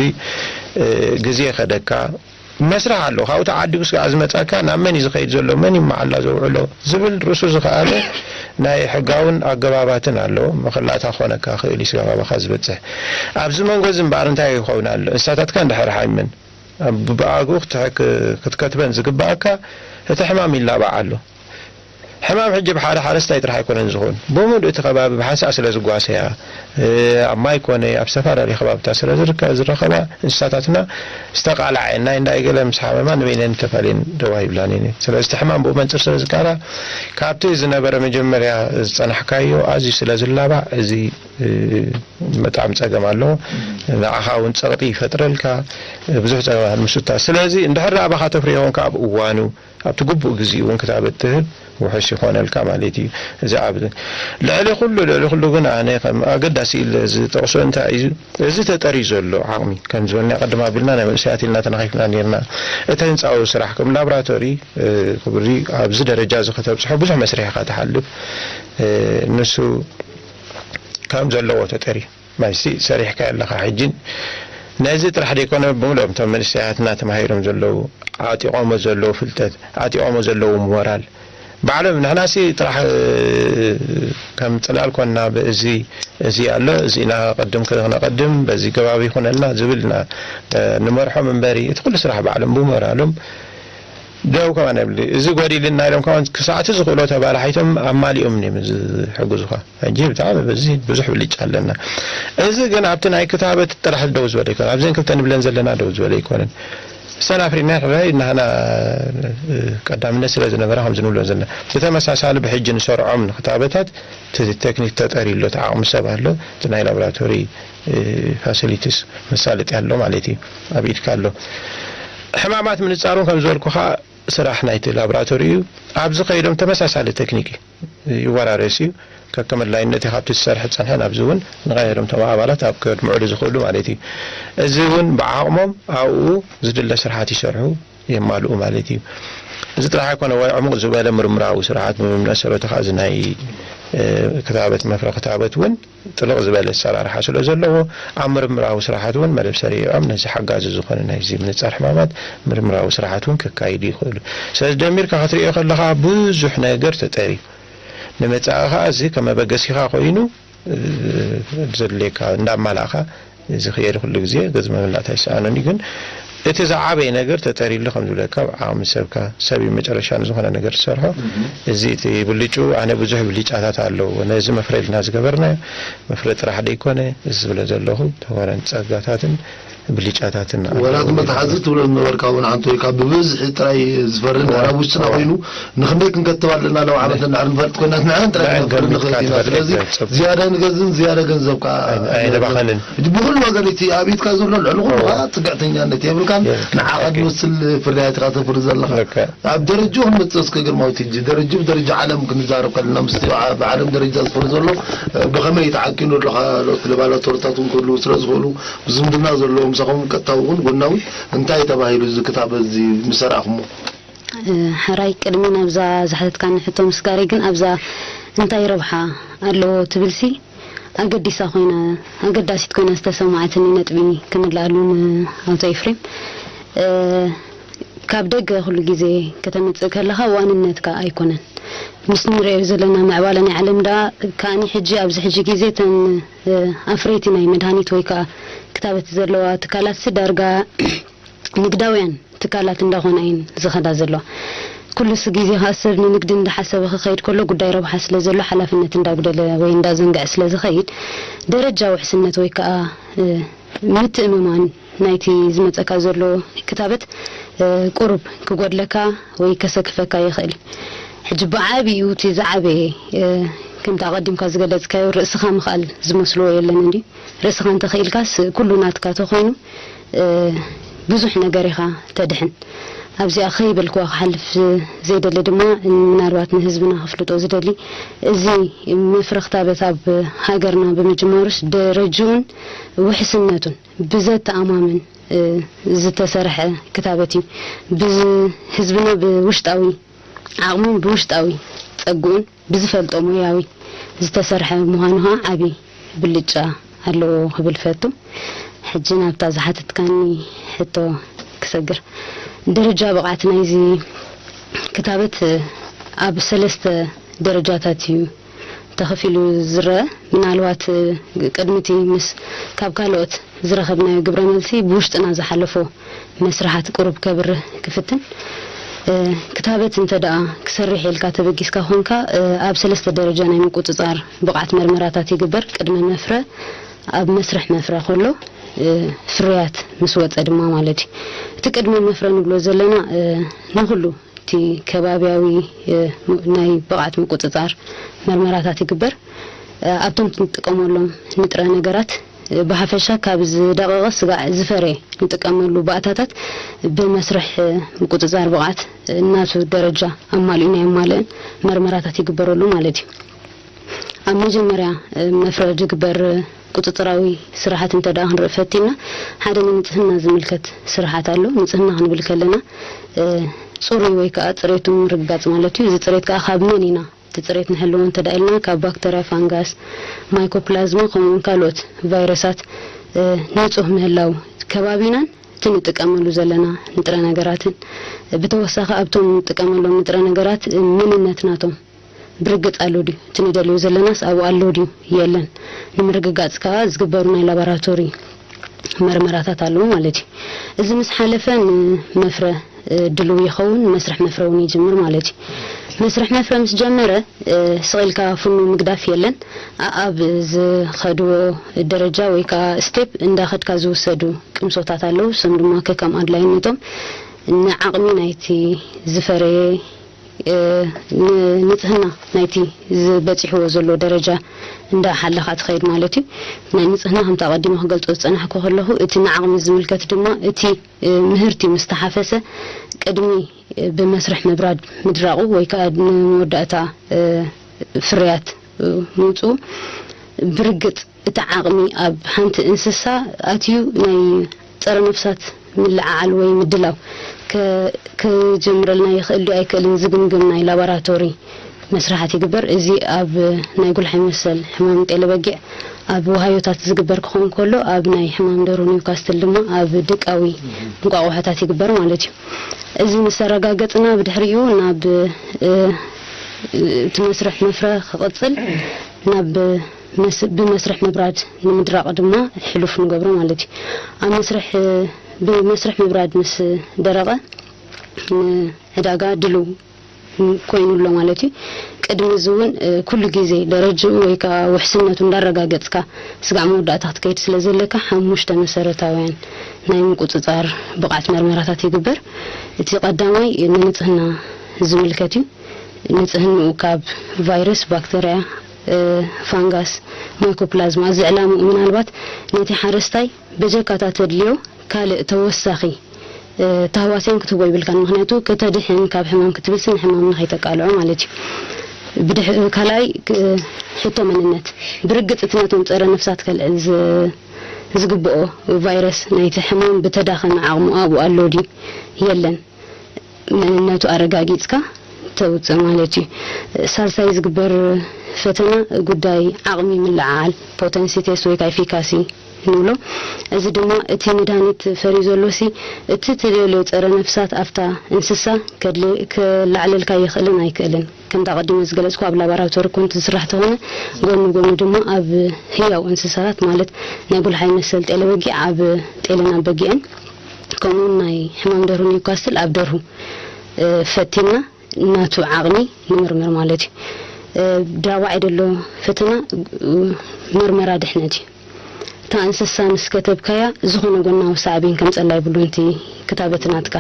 ግዜ ከደካ መስርሕ ኣሎ። ካብኡ ተዓዲጉስ ከዓ ዝመፀካ ናብ መን እዩ ዝኸይድ ዘሎ፣ መን እዩ መዓላ ዘውዕሎ ዝብል ርእሱ ዝኸኣለ ናይ ሕጋውን ኣገባባትን ኣሎ። መኸላእታ ክኾነካ ክእል እዩ ስጋብ ኣባኻ ዝበፅሕ። ኣብዚ መንጎ እዚ እምበኣር እንታይ ይኸውን ኣሎ? እንስሳታትካ እንድሕር ሓይመን ብኣግኡ ክትከትበን ዝግበኣካ እቲ ሕማም ይላባዕ ኣሎ። ሕማም ሕጂ ብሓደ ሓረስታይ ጥራሕ ኣይኮነን ዝኹን፣ ብሙሉእ እቲ ከባቢ ብሓንሳእ ስለ ዝጓሰያ፣ ኣብ ማይ ኮነ ኣብ ዝተፈላለዩ ከባብታት ስለ ዝርከ- ዝረኸባ እንስሳታትና ዝተቓላዓ እየን። ናይ እንዳይ ገለ ምስ ሓመማ ንበይነን ተፈልየን ደዋ ይብላን እየን። ስለዚ እቲ ሕማም ብኡ መንፅር ስለ ዝቃራ ካብቲ ዝነበረ መጀመርያ ዝፀናሕካዮ ኣዝዩ ስለ ዝላባዕ እዚ ብጣዕሚ ፀገም ኣለዎ። ንዓኻ እውን ፀቕጢ ይፈጥረልካ ብዙሕ ፀገማት ምስታ። ስለዚ እንድሕር ኣባኻ ተፍርዮ ኮንካ ኣብ እዋኑ ኣብቲ ግቡእ ግዜ እውን ክታበት ትህብ ውሑስ ይኾነልካ ማለት እዩ። እዚ ኣብ ልዕሊ ኩሉ ልዕሊ ኩሉ ግን ኣነ ከም ኣገዳሲ ኢለ ዝጠቕሶ እንታይ እዩ እዚ ተጠርዩ ዘሎ ዓቕሚ ከም ዝበልና ቅድም ኣቢልና ናይ መንእሰያት ኢልና ተነኺፍና ነርና። እቲ ህንፃዊ ስራሕ ከም ላብራቶሪ ክብሪ ኣብዚ ደረጃ እዚ ከተብፅሖ ብዙሕ መስርሕ ኢኻ ትሓልፍ። ንሱ ከም ዘለዎ ተጠርዩ ማይሲ ሰሪሕካ ኣለኻ ሕጂ ነዚ ጥራሕ ደይኮነ ብምሎም እቶም መንእሰያትና ተማሂሮም ዘለዉ ዓጢቖሞ ዘለዉ ፍልጠት ዓጢቖሞ ዘለዉ ሞራል ባዕሎም ንሕናሲ ጥራሕ ከም ፅላል ኮንና ብእዚ እዚ ኣሎ እዚና ቅድም ክነቅድም በዚ ገባብ ይኹነልና ዝብልና ንመርሖም እምበሪ እቲ ኩሉ ስራሕ ባዕሎም ብሞራሎም ደው ከማን የብሊ እዚ ጎዲልና ኢሎም ከማን ክሳዕቲ ዝኽእሎ ተባላሒቶም ኣማሊኦም እዮም ዝሕግዙኻ። ሕጂ ብጣዕሚ በዚ ብዙሕ ብልጫ ኣለና። እዚ ግን ኣብቲ ናይ ክታበት ጥራሕ ደው ዝበለ ኣይኮነን። ኣብዘን ክልተ ንብለን ዘለና ደው ዝበለ ኣይኮነን። እሰን ኣፍሪና ሕራይ ናህና ቀዳምነት ስለ ዝነበራ ከምዚ ንብለን ዘለና ብተመሳሳሊ ብሕጂ ንሰርዖም ንክታበታት እቲ ቴክኒክ ተጠሪ ኣሎ፣ እቲ ዓቕሚ ሰብ ኣሎ፣ እቲ ናይ ላቦራቶሪ ፋሲሊቲስ መሳለጢ ኣሎ ማለት እዩ፣ ኣብ ኢድካ ኣሎ። ሕማማት ምንጻሩን ከም ዝበልኩኻ ስራሕ ናይቲ ላቦራቶሪ እዩ። ኣብዚ ከይዶም ተመሳሳሊ ቴክኒክ እዩ። ይወራረስ እዩ። ከከም ኣድላይነት እዩ ካብቲ ዝሰርሕ ዝጸንሐ ናብዚ እውን ንቐየዶም እቶም ኣባላት ኣብ ከድምዑሉ ዝኽእሉ ማለት እዩ። እዚ እውን ብዓቕሞም ኣብኡ ዝድለ ስራሓት ይሰርሑ የማልኡ ማለት እዩ። እዚ ጥራሕ ኣይኮነ ወይ ዕሙቕ ዝበለ ምርምራዊ ስርዓት ብምምነ ሰረቱ ከዓ እዚ ናይ ክታበት፣ መፍረ ክታበት እውን ጥልቕ ዝበለ ኣሰራርሓ ስለ ዘለዎ፣ ኣብ ምርምራዊ ስራሓት እውን መደብ ሰሪዖም ነዚ ሓጋዚ ዝኾነ ናይዚ ምንጻር ሕማማት ምርምራዊ ስራሓት እውን ከካይዱ ይኽእሉ። ስለዚ ደሚርካ ክትሪኦ ከለኻ ብዙሕ ነገር ተጠርዩ፣ ንመጻኢ ኸዓ እዚ ከም መበገሲኻ ኮይኑ ዘድልየካ እንዳማላእኻ እዚ ክየድ ኩሉ ግዜ ገዚ መመላእታ ይሰኣነኒ። ግን እቲ ዝዓበየ ነገር ተጠሪሉ ከም ዝብለካ ዓቕሚ ሰብካ፣ ሰብ እዩ መጨረሻ ንዝኾነ ነገር ዝሰርሖ። እዚ እቲ ብልጩ ኣነ ብዙሕ ብልጫታት ኣለዎ። ነዚ መፍረ ኢልና ዝገበርናዮ መፍረ ጥራሕ ደይኮነ እዚ ዝብለ ዘለኹ ተወረን ጸጋታትን ብልጫታትን ኣለዎ። ወላት መትሓዚ ትብሎ ዝነበርካ እውን ኣንተ ወይ ካብ ብብዝሒ ጥራይ ዝፈሪ እንዳራ ውሽጥና ኮይኑ ንክንደይ ክንከትብ ኣለና ለው ዓመት እንድሕር ንፈልጥ ኮይና ንሕና ጥራይ ክንፈሪ ንኽእል ኢና። ስለዚ ዝያዳ ንገዝን ዝያዳ ገንዘብ ከዓ ኣይነባኸንን። ብኩሉ ወገን እቲ ኣብ ኢድካ ዘሎ ልዕሊ ኩሉ ከዓ ፅግዕተኛነት የብልካን። ንዓኻ ዝመስል ፍርያት ኢኻ ተፍሪ ዘለኻ። ኣብ ደረጃ ክንመፅእ እስከ ግርማዊት ሕጂ ደረጃ ብደረጃ ዓለም ክንዛረብ ከለና ምስ ብዓለም ደረጃ ዝፈሪ ዘሎ ብኸመይ ተዓቂኑ ኣሎ ካልኦት ላቦራቶሪታት እውን ክህልዉ ስለ ዝኽእሉ ብዝምድና ዘለዎም ምሳኹም ቀጥታዊ እውን ጎናዊ እንታይ ተባሂሉ እዚ ክታበት እዚ ምስ ኣርኣኹሞ? ሕራይ ቅድሚ ናብዛ ዝሓተትካኒ ሕቶ ምስጋረይ ግን ኣብዛ እንታይ ረብሓ ኣለዎ ትብልሲ ኣገዲሳ ኮይና ኣገዳሲት ኮይና ዝተሰማዓትኒ ነጥቢ ክምልኣሉ ንኣቶ ኤፍሬም ካብ ደገ ኩሉ ግዜ ከተምፅእ ከለኻ ዋንነትካ ኣይኮነን ምስ ንሪኦ ዘለና ምዕባለ ናይ ዓለም ደኣ ከኣኒ ሕጂ ኣብዚ ሕጂ ግዜ እተን ኣፍረይቲ ናይ መድሃኒት ወይ ከዓ ክታበት ዘለዋ ትካላት ዳርጋ ንግዳውያን ትካላት እንዳኾና እየን ዝኸዳ ዘለዋ። ኩሉስ ግዜ ከዓ ሰብ ንንግዲ እንዳሓሰበ ክኸይድ ከሎ ጉዳይ ረብሓ ስለ ዘሎ ሓላፍነት እንዳጉደለ ወይ እንዳዘንግዐ ስለ ዝኸይድ ደረጃ ውሕስነት ወይ ከዓ ምትእምማን ናይቲ ዝመፀካ ዘሎ ክታበት ቁሩብ ክጎድለካ ወይ ከሰክፈካ ይኽእል እዩ። ሕጂ ብዓብዩ እቲ ዝዓበየ ከምቲ ኣቐዲምካ ዝገለፅካዮ ርእስኻ ምኽኣል ዝመስልዎ የለን እንድዩ። ርእስኻ እንተኽኢልካስ ኩሉ ናትካ ተኾይኑ ብዙሕ ነገር ኢኻ ተድሕን። ኣብዚኣ ከይበልክዋ ክሓልፍ ዘይደሊ ድማ ምናልባት ንህዝብና ክፍልጦ ዝደሊ እዚ መፍረ ክታበት ኣብ ሃገርና ብምጅማሩስ ደረጅኡን ውሕስነቱን ብዘተኣማምን ዝተሰርሐ ክታበት እዩ። ብህዝብና ብውሽጣዊ ዓቕሙን ብውሽጣዊ ጸግኡን ብዝፈልጦ ሞያዊ ዝተሰርሐ ምዃኑ ኸዓ ዓቢ ብልጫ ኣለዎ ክብል ፈቱ። ሕጂ ናብታ ዝሓተትካኒ ሕቶ ክሰግር። ደረጃ ብቕዓት ናይዚ ክታበት ኣብ ሰለስተ ደረጃታት እዩ ተኸፊሉ ዝረአ። ምናልባት ቅድሚ እቲ ምስ ካብ ካልኦት ዝረኸብናዮ ግብረ መልሲ ብውሽጥና ዝሓለፎ መስርሓት ቁሩብ ከብርህ ክፍትን። ክታበት እንተ ደኣ ክሰርሕ ኢልካ ተበጊስካ ኾንካ ኣብ ሰለስተ ደረጃ ናይ ምቁጽጻር ብቕዓት መርመራታት ይግበር። ቅድመ መፍረ፣ ኣብ መስርሕ መፍረ ከሎ፣ ፍርያት ምስ ወጸ ድማ ማለት እዩ። እቲ ቅድመ መፍረ ንብሎ ዘለና ንኹሉ እቲ ከባብያዊ ናይ ብቕዓት ምቁጽጻር መርመራታት ይግበር። ኣብቶም ንጥቀመሎም ንጥረ ነገራት ብሓፈሻ ካብ ዝደቐቐ ስጋዕ ዝፈረየ ንጥቀመሉ ባእታታት ብመስርሕ ምቁጽጻር ብቕዓት እናቱ ደረጃ ኣማሊኡን ኣየማልእን መርመራታት ይግበረሉ ማለት እዩ። ኣብ መጀመርያ መፍረ ዝግበር ቁጽጽራዊ ስራሓት እንተ ደኣ ክንርኢ ፈቲና ሓደ ንንጽህና ዝምልከት ስራሓት ኣሎ። ንጽህና ክንብል ከለና ጽሩይ ወይ ከዓ ጽሬቱ ምርግጋጽ ማለት እዩ። እዚ ጽሬት ከዓ ካብ መን ኢና እቲ ጽሬት ንሕልዎ እንተ ደኣ ኢልና ካብ ባክተርያ፣ ፋንጋስ፣ ማይኮፕላዝማ ከምኡውን ካልኦት ቫይረሳት ንጹህ ምህላው ከባቢናን እቲ ንጥቀመሉ ዘለና ንጥረ ነገራትን ብተወሳኺ ኣብቶም ንጥቀመሎም ንጥረ ነገራት ምንነት ናቶም ብርግጽ ኣሎ ድዩ እቲ ንደልዮ ዘለናስ ኣብኡ ኣሎ ድዩ የለን ንምርግጋጽ ከኣ ዝግበሩ ናይ ላቦራቶሪ መርመራታት ኣለዉ ማለት እዩ። እዚ ምስ ሓለፈ ንመፍረ ድልው ይኸውን፣ መስርሕ መፍረ እውን ይጅምር ማለት እዩ። መስርሕ መፍረ ምስ ጀመረ ስቕ ኢልካ ፍኑ ምግዳፍ የለን። ኣኣብ ዝኸድዎ ደረጃ ወይ ከዓ ስቴፕ እንዳኸድካ ዝውሰዱ ቅምሶታት ኣለዉ። እሶም ድማ ከከም ኣድላይነቶም ንዓቕሚ ናይቲ ዝፈረየ ንንጽህና ናይቲ ዝበጺሕዎ ዘሎ ደረጃ እንዳሓለኻ ትኸይድ ማለት እዩ። ናይ ንጽህና ከምቲ ኣቐዲመ ክገልጾ ዝጸናሕኩ ከለኹ እቲ ንዓቕሚ ዝምልከት ድማ እቲ ምህርቲ ምስ ተሓፈሰ ቅድሚ ብመስርሕ ምብራድ ምድራቑ ወይ ከዓ ንመወዳእታ ፍርያት ምውፅኡ ብርግፅ እቲ ዓቕሚ ኣብ ሓንቲ እንስሳ ኣትዩ ናይ ፀረ ነፍሳት ምልዕዓል ወይ ምድላው ክጀምረልና ይኽእል ድዩ ኣይክእልን ዝግምግም ናይ ላቦራቶሪ መስርሓት ይግበር። እዚ ኣብ ናይ ጉልሓይ መሰል ሕማም ጤለ በጊዕ ኣብ ወሃዮታት ዝግበር ክኸውን ከሎ፣ ኣብ ናይ ሕማም ደርሁ ኒውካስትል ድማ ኣብ ደቃዊ እንቋቑሖታት ይግበር ማለት እዩ። እዚ ምስ ኣረጋገጽና፣ ብድሕሪኡ ናብ፣ እ፣ እቲ መስርሕ መፍረ ክቕጽል ናብ መስ-፣ ብመስርሕ ምብራድ ንምድራቕ ድማ ሕሉፍ ንገብሮ ማለት እዩ። ኣብ መስርሕ፣ ብመስርሕ ምብራድ ምስ ደረቐ፣ ንዕዳጋ ድሉው ኮይኑ ኣሎ ማለት እዩ። ቅድሚ እዚ እውን፣ እ፣ ኩሉ ግዜ ደረጅኡ ወይ ከዓ ውሕስነቱ እንዳረጋገጽካ ስጋዕ መወዳእታ ክትከይድ ስለ ዘለካ፣ ሓሙሽተ መሰረታውያን ናይ ምቁጽጻር ብቕዓት መርመራታት ይግበር። እቲ ቀዳማይ ንንጽህና ዝምልከት እዩ። ንጽህንኡ ካብ ቫይረስ፣ ባክተርያ፣ እ፣ ፋንጋስ፣ ማይኮፕላዝማ። እዚ ዕላምኡ ምናልባት ነቲ ሓረስታይ በጀካታ ተድልዮ ካልእ ተወሳኺ፣ እ፣ ታህዋስያን ክትህቦ ይብልካን። ምኽንያቱ ከተድሕን ካብ ሕማም ክትብልሲ ንሕማም ንኸይተቃልዖ ማለት እዩ። ብድሕ-፣ ካልኣይ፣ እ፣ ሕቶ መንነት። ብርግጽ እቲ ነቶም ጸረ ነፍሳት ከልዕል ዝ-፣ ዝግብኦ ቫይረስ ናይቲ ሕማም ብተዳኸመ ዓቕሙ ኣብኡ ኣሎ ድዩ የለን? መንነቱ ኣረጋጊጽካ ተውጽእ ማለት እዩ። ሳልሳይ ዝግበር ፈተና ጉዳይ ዓቕሚ ምልዕዓል፣ ፖተንሲ ቴስት ወይ ከዓ ኤፊካሲ ንብሎ። እዚ ድማ እቲ መድሃኒት ፈርዩ ዘሎሲ እቲ ትደልዮ ጸረ ነፍሳት ኣብታ እንስሳ ከድሊ-፣ ከላዕለልካ ይኽእልን ኣይክእልን። ከምታ ቀዲመ ዝገለጽኩ ኣብ ላቦራቶሪ ኮንት ዝስራሕ ተኾነ፣ ጎኑ ጎኑ ድማ ኣብ ህያው እንስሳታት ማለት ናይ ጉልሓይ መሰል ጤለ በጊዕ ኣብ ጤለን ኣብ በጊዕን፣ ከምኡውን ናይ ሕማም ደርሁ ኒውካስትል ኣብ ደርሁ፣ እ፣ ፈቲንና ናቱ ዓቕሚ ንምርምር ማለት እዩ። እ፣ ዳባዓይ ደሎ ፈተና፣ እ፣ መርመራ ድሕነት እዩ። እታ እንስሳ ምስ ከተብካያ ዝኾነ ጎናዊ ሳዕቤን ከምጸላ የብሉን እቲ ክታበት ናትካ።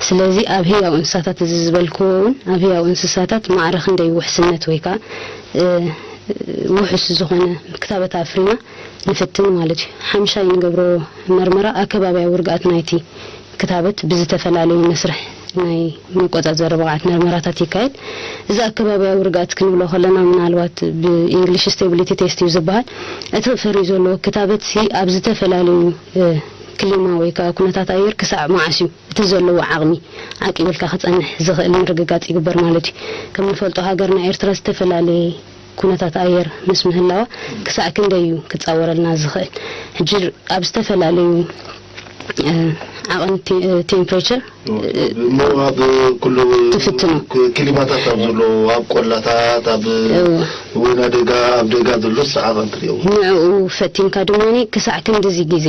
ስለዚ ኣብ ህያው እንስሳታት፣ እዚ ዝበልክዎ እውን ኣብ ህያው እንስሳታት ማዕረ ክንደይ ውሕስነት ወይ ከዓ፣ እ፣ ውሑስ ዝኾነ ክታበት ኣፍሪና ንፍትን ማለት እዩ። ሓምሻይ ንገብሮ መርመራ ኣከባብያዊ ርግኣት ናይቲ ክታበት ብዝተፈላለዩ መስርሕ ናይ መቆጻጸሪ ብቕዓት መርመራታት ይካየድ። እዚ ኣከባብያዊ ርግኣት ክንብሎ ከለና፣ ምናልባት ብእንግሊሽ ስቴቢሊቲ ቴስት እዩ ዝበሃል። እቲ ክፈሪ ዘሎ ክታበት ሲ ኣብ ዝተፈላለዩ፣ እ፣ ክሊማ ወይ ከዓ ኩነታት ኣየር ክሳዕ መዓስ እዩ እቲ ዘለዎ ዓቕሚ ዓቂብልካ ክጸንሕ ዝኽእል ምርግጋጽ ይግበር ማለት እዩ። ከም ንፈልጦ፣ ሃገርና ኤርትራ ዝተፈላለየ ኩነታት ኣየር ምስ ምህላዋ ክሳዕ ክንደይ እዩ ክጻወረልና ዝኽእል? ሕጂ ኣብ ዝተፈላለዩ፣ እ፣ ዓቐን ቴ-፣ እ፣ ቴምፕሬቸር፣ እ፣ እሞ ኣብ ኩሉ ትፍትኖ። ክ-፣ ክሊማታት ኣብ ዘሎ፣ ኣብ ቆላታት፣ ኣብ እዎ። ወይና ደጋ፣ ኣብ ደጋ ዘሎስ ዓቐን ትሪኦ? ንዕኡ ፈቲንካ ድማ ክሳዕ ክንድዚ ግዜ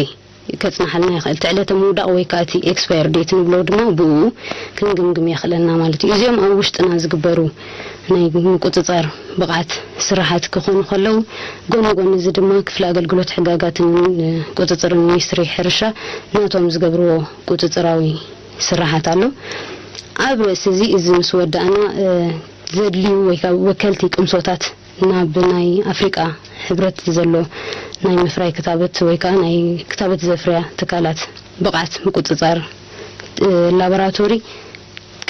ከጽንሓልና ይኽእል። እቲ ዕለተ ምውዳቕ ወይ ከኣ እቲ ኤክስፓየር ዴት ንብሎ ድማ ብኡ ክንግምግም የኽእለና ማለት እዩ። እዚኦም ኣብ ውሽጥና ዝግበሩ ናይ ምቁጽጻር ብቕዓት ስራሓት ክኾኑ ከለዉ፣ ጎኒ ጎኒ እዚ ድማ ክፍሊ ኣገልግሎት ሕጋጋትን፣ እ፣ ቁጽጽርን ሚኒስትሪ ሕርሻ ናቶም ዝገብርዎ ቁጽጽራዊ ስራሓት ኣሎ። ኣብ ርእሲ እዚ፣ እዚ ምስ ወዳእና፣ እ፣ ዘድልዩ ወይ ከኣ ወከልቲ ቅምሶታት ናብ ናይ ኣፍሪቃ ሕብረት ዘሎ ናይ ምፍራይ ክታበት ወይ ከኣ ናይ ክታበት ዘፍርያ ትካላት ብቕዓት ምቁጽጻር፣ እ፣ ላቦራቶሪ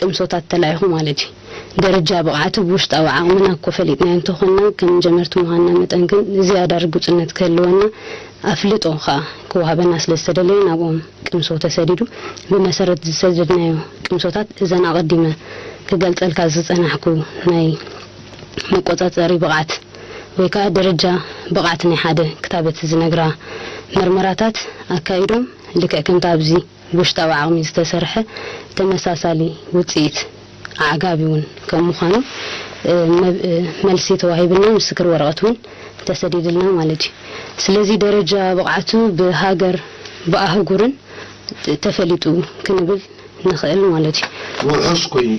ቅምሶታት ተላኢኹ ማለት እዩ። ደረጃ ብቕዓቱ ብውሽጣዊ ዓቕምና እኮ ፈሊጥናዮ እንተኾንና፣ ከም ጀመርቲ ምዃንና መጠን ግን ዝያዳ ርጉጽነት ክህልወና፣ ኣፍልጦ ከኣ ክወሃበና ስለ ዝተደለየ ናብኦም ቅምሶ ተሰዲዱ። ብመሰረት ዝሰደድናዮ ቅምሶታት፣ እዘን ኣቐዲመ ክገልጸልካ ዝጸናሕኩ ናይ መቆጻጸሪ ብቕዓት ወይ ከኣ ደረጃ ብቕዓት ናይ ሓደ ክታበት ዝነግራ መርመራታት ኣካይዶም፣ ልክዕ ከምቲ ኣብዚ ብውሽጣዊ ዓቕሚ ዝተሰርሐ ተመሳሳሊ ውጽኢት ኣዕጋቢ እውን ከም ምዃኑ፣ እ፣ መብ-፣ እ፣ መልሲ ተዋሂብና፣ ምስክር ወረቐት እውን ተሰዲድልና ማለት እዩ። ስለዚ ደረጃ ብቕዓቱ ብሃገር ብኣህጉርን ተፈሊጡ ክንብል ንኽእል ማለት እዩ። ውሑስ ኮይኑ።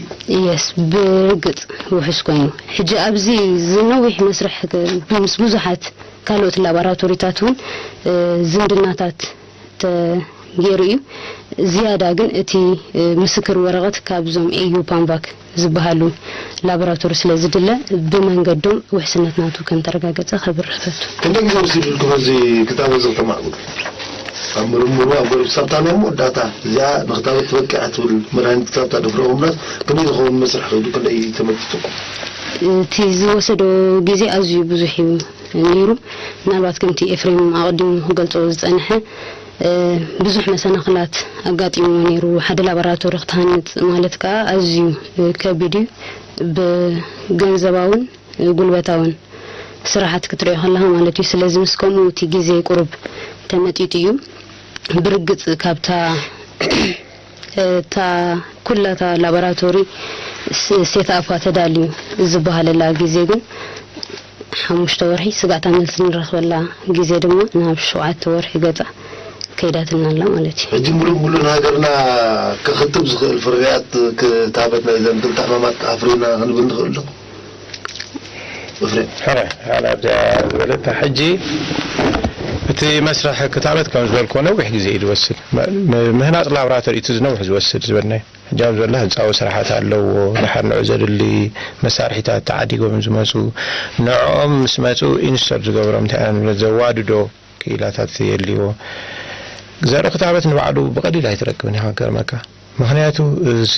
የስ፣ ብርግጽ ውሑስ ኮይኑ። ሕጂ ኣብዚ ዝነዊሕ መስርሕ ክ-፣ ምስ ብዙሓት ካልኦት ላቦራቶሪታት እውን፣ እ፣ ዝምድናታት ተገይሩ እዩ። ዝያዳ ግን እቲ፣ እ፣ ምስክር ወረቐት ካብዞም ኤዩ ፓምባክ ዝበሃሉ ላቦራቶሪ ስለ ዝድለ፣ ብመንገዶም ውሕስነት ናቱ ከም ተረጋገጸ ከብርህ እፈቱ። ክንደይ ግዜ ወሲዱልኩም እዚ ክታበት እዚ ከተማዕብሉ? ኣብ ምርምሩ ኣብ ገሩ ክሳብታ ናይ መወዳእታ እዚኣ ንክታበት ትበቅዕ ትብል መድሃኒት ክሳብታ ድፍረ ምምራዝ ክንደይ ዝኸውን መስርሕ ከይዱ፣ ክንደይ ተመልኪትኩም? እቲ ዝወሰዶ ግዜ ኣዝዩ ብዙሕ እዩ ነይሩ። ምናልባት ከምቲ ኤፍሬም ኣቐዲሙ ክገልጾ ዝጸንሐ፣ ብዙሕ መሰናኽላት ኣጋጢምዎ ነይሩ። ሓደ ላቦራቶሪ ክትሃንጽ ማለት ከኣ ኣዝዩ ከቢድ እዩ፣ ብገንዘባውን ጉልበታውን ስራሓት ክትሪኦ ከለኻ ማለት እዩ። ስለዚ ምስ ከምኡ እቲ ግዜ ቁሩብ ተመጢጡ እዩ። ብርግጽ ካብታ እታ ኩላታ ላቦራቶሪ ሴትኣፓ ተዳልዩ ዝበሃለላ ግዜ ግን ሓሙሽተ ወርሒ፣ ስጋዕታ መልሲ ንረኽበላ ግዜ ድማ ናብ ሸውዓተ ወርሒ ገጻ ከይዳትና ኣላ ማለት እዩ። ሕጂ ሙሉእ ሙሉእ ንሃገርና ከኽትብ ዝኽእል ፍርያት ክታበት ናይ ዘን ክልተ ሕማማት ኣፍሪና ክንብል ንኽእል ዶ? ሕረ ሓላ ኣብዚኣ ዝበለታ ሕጂ እቲ መስርሕ ክታበት ከም ዝበልኮ ነዊሕ ግዜ እዩ ዝወስድ። ምህናፅ ላብራቶሪ እቲ ዝነውሕ ዝወስድ ዝበልናይ ሕጂ ኣብ ዘሎ ህንፃዊ ስራሓት ኣለዎ። ድሓር ንዑ ዘድሊ መሳርሒታት ተዓዲጎም ዝመፁ ንዕኦም ምስ መፁ ኢንስቶል ዝገብሮም እንታይ ኢና ንብሎ ዘዋድዶ ክኢላታት የድልይዎ። ዘርኢ ክታበት ንባዕሉ ብቐሊል ኣይትረክብን ኢኻ ክገርመካ። ምኽንያቱ እዚ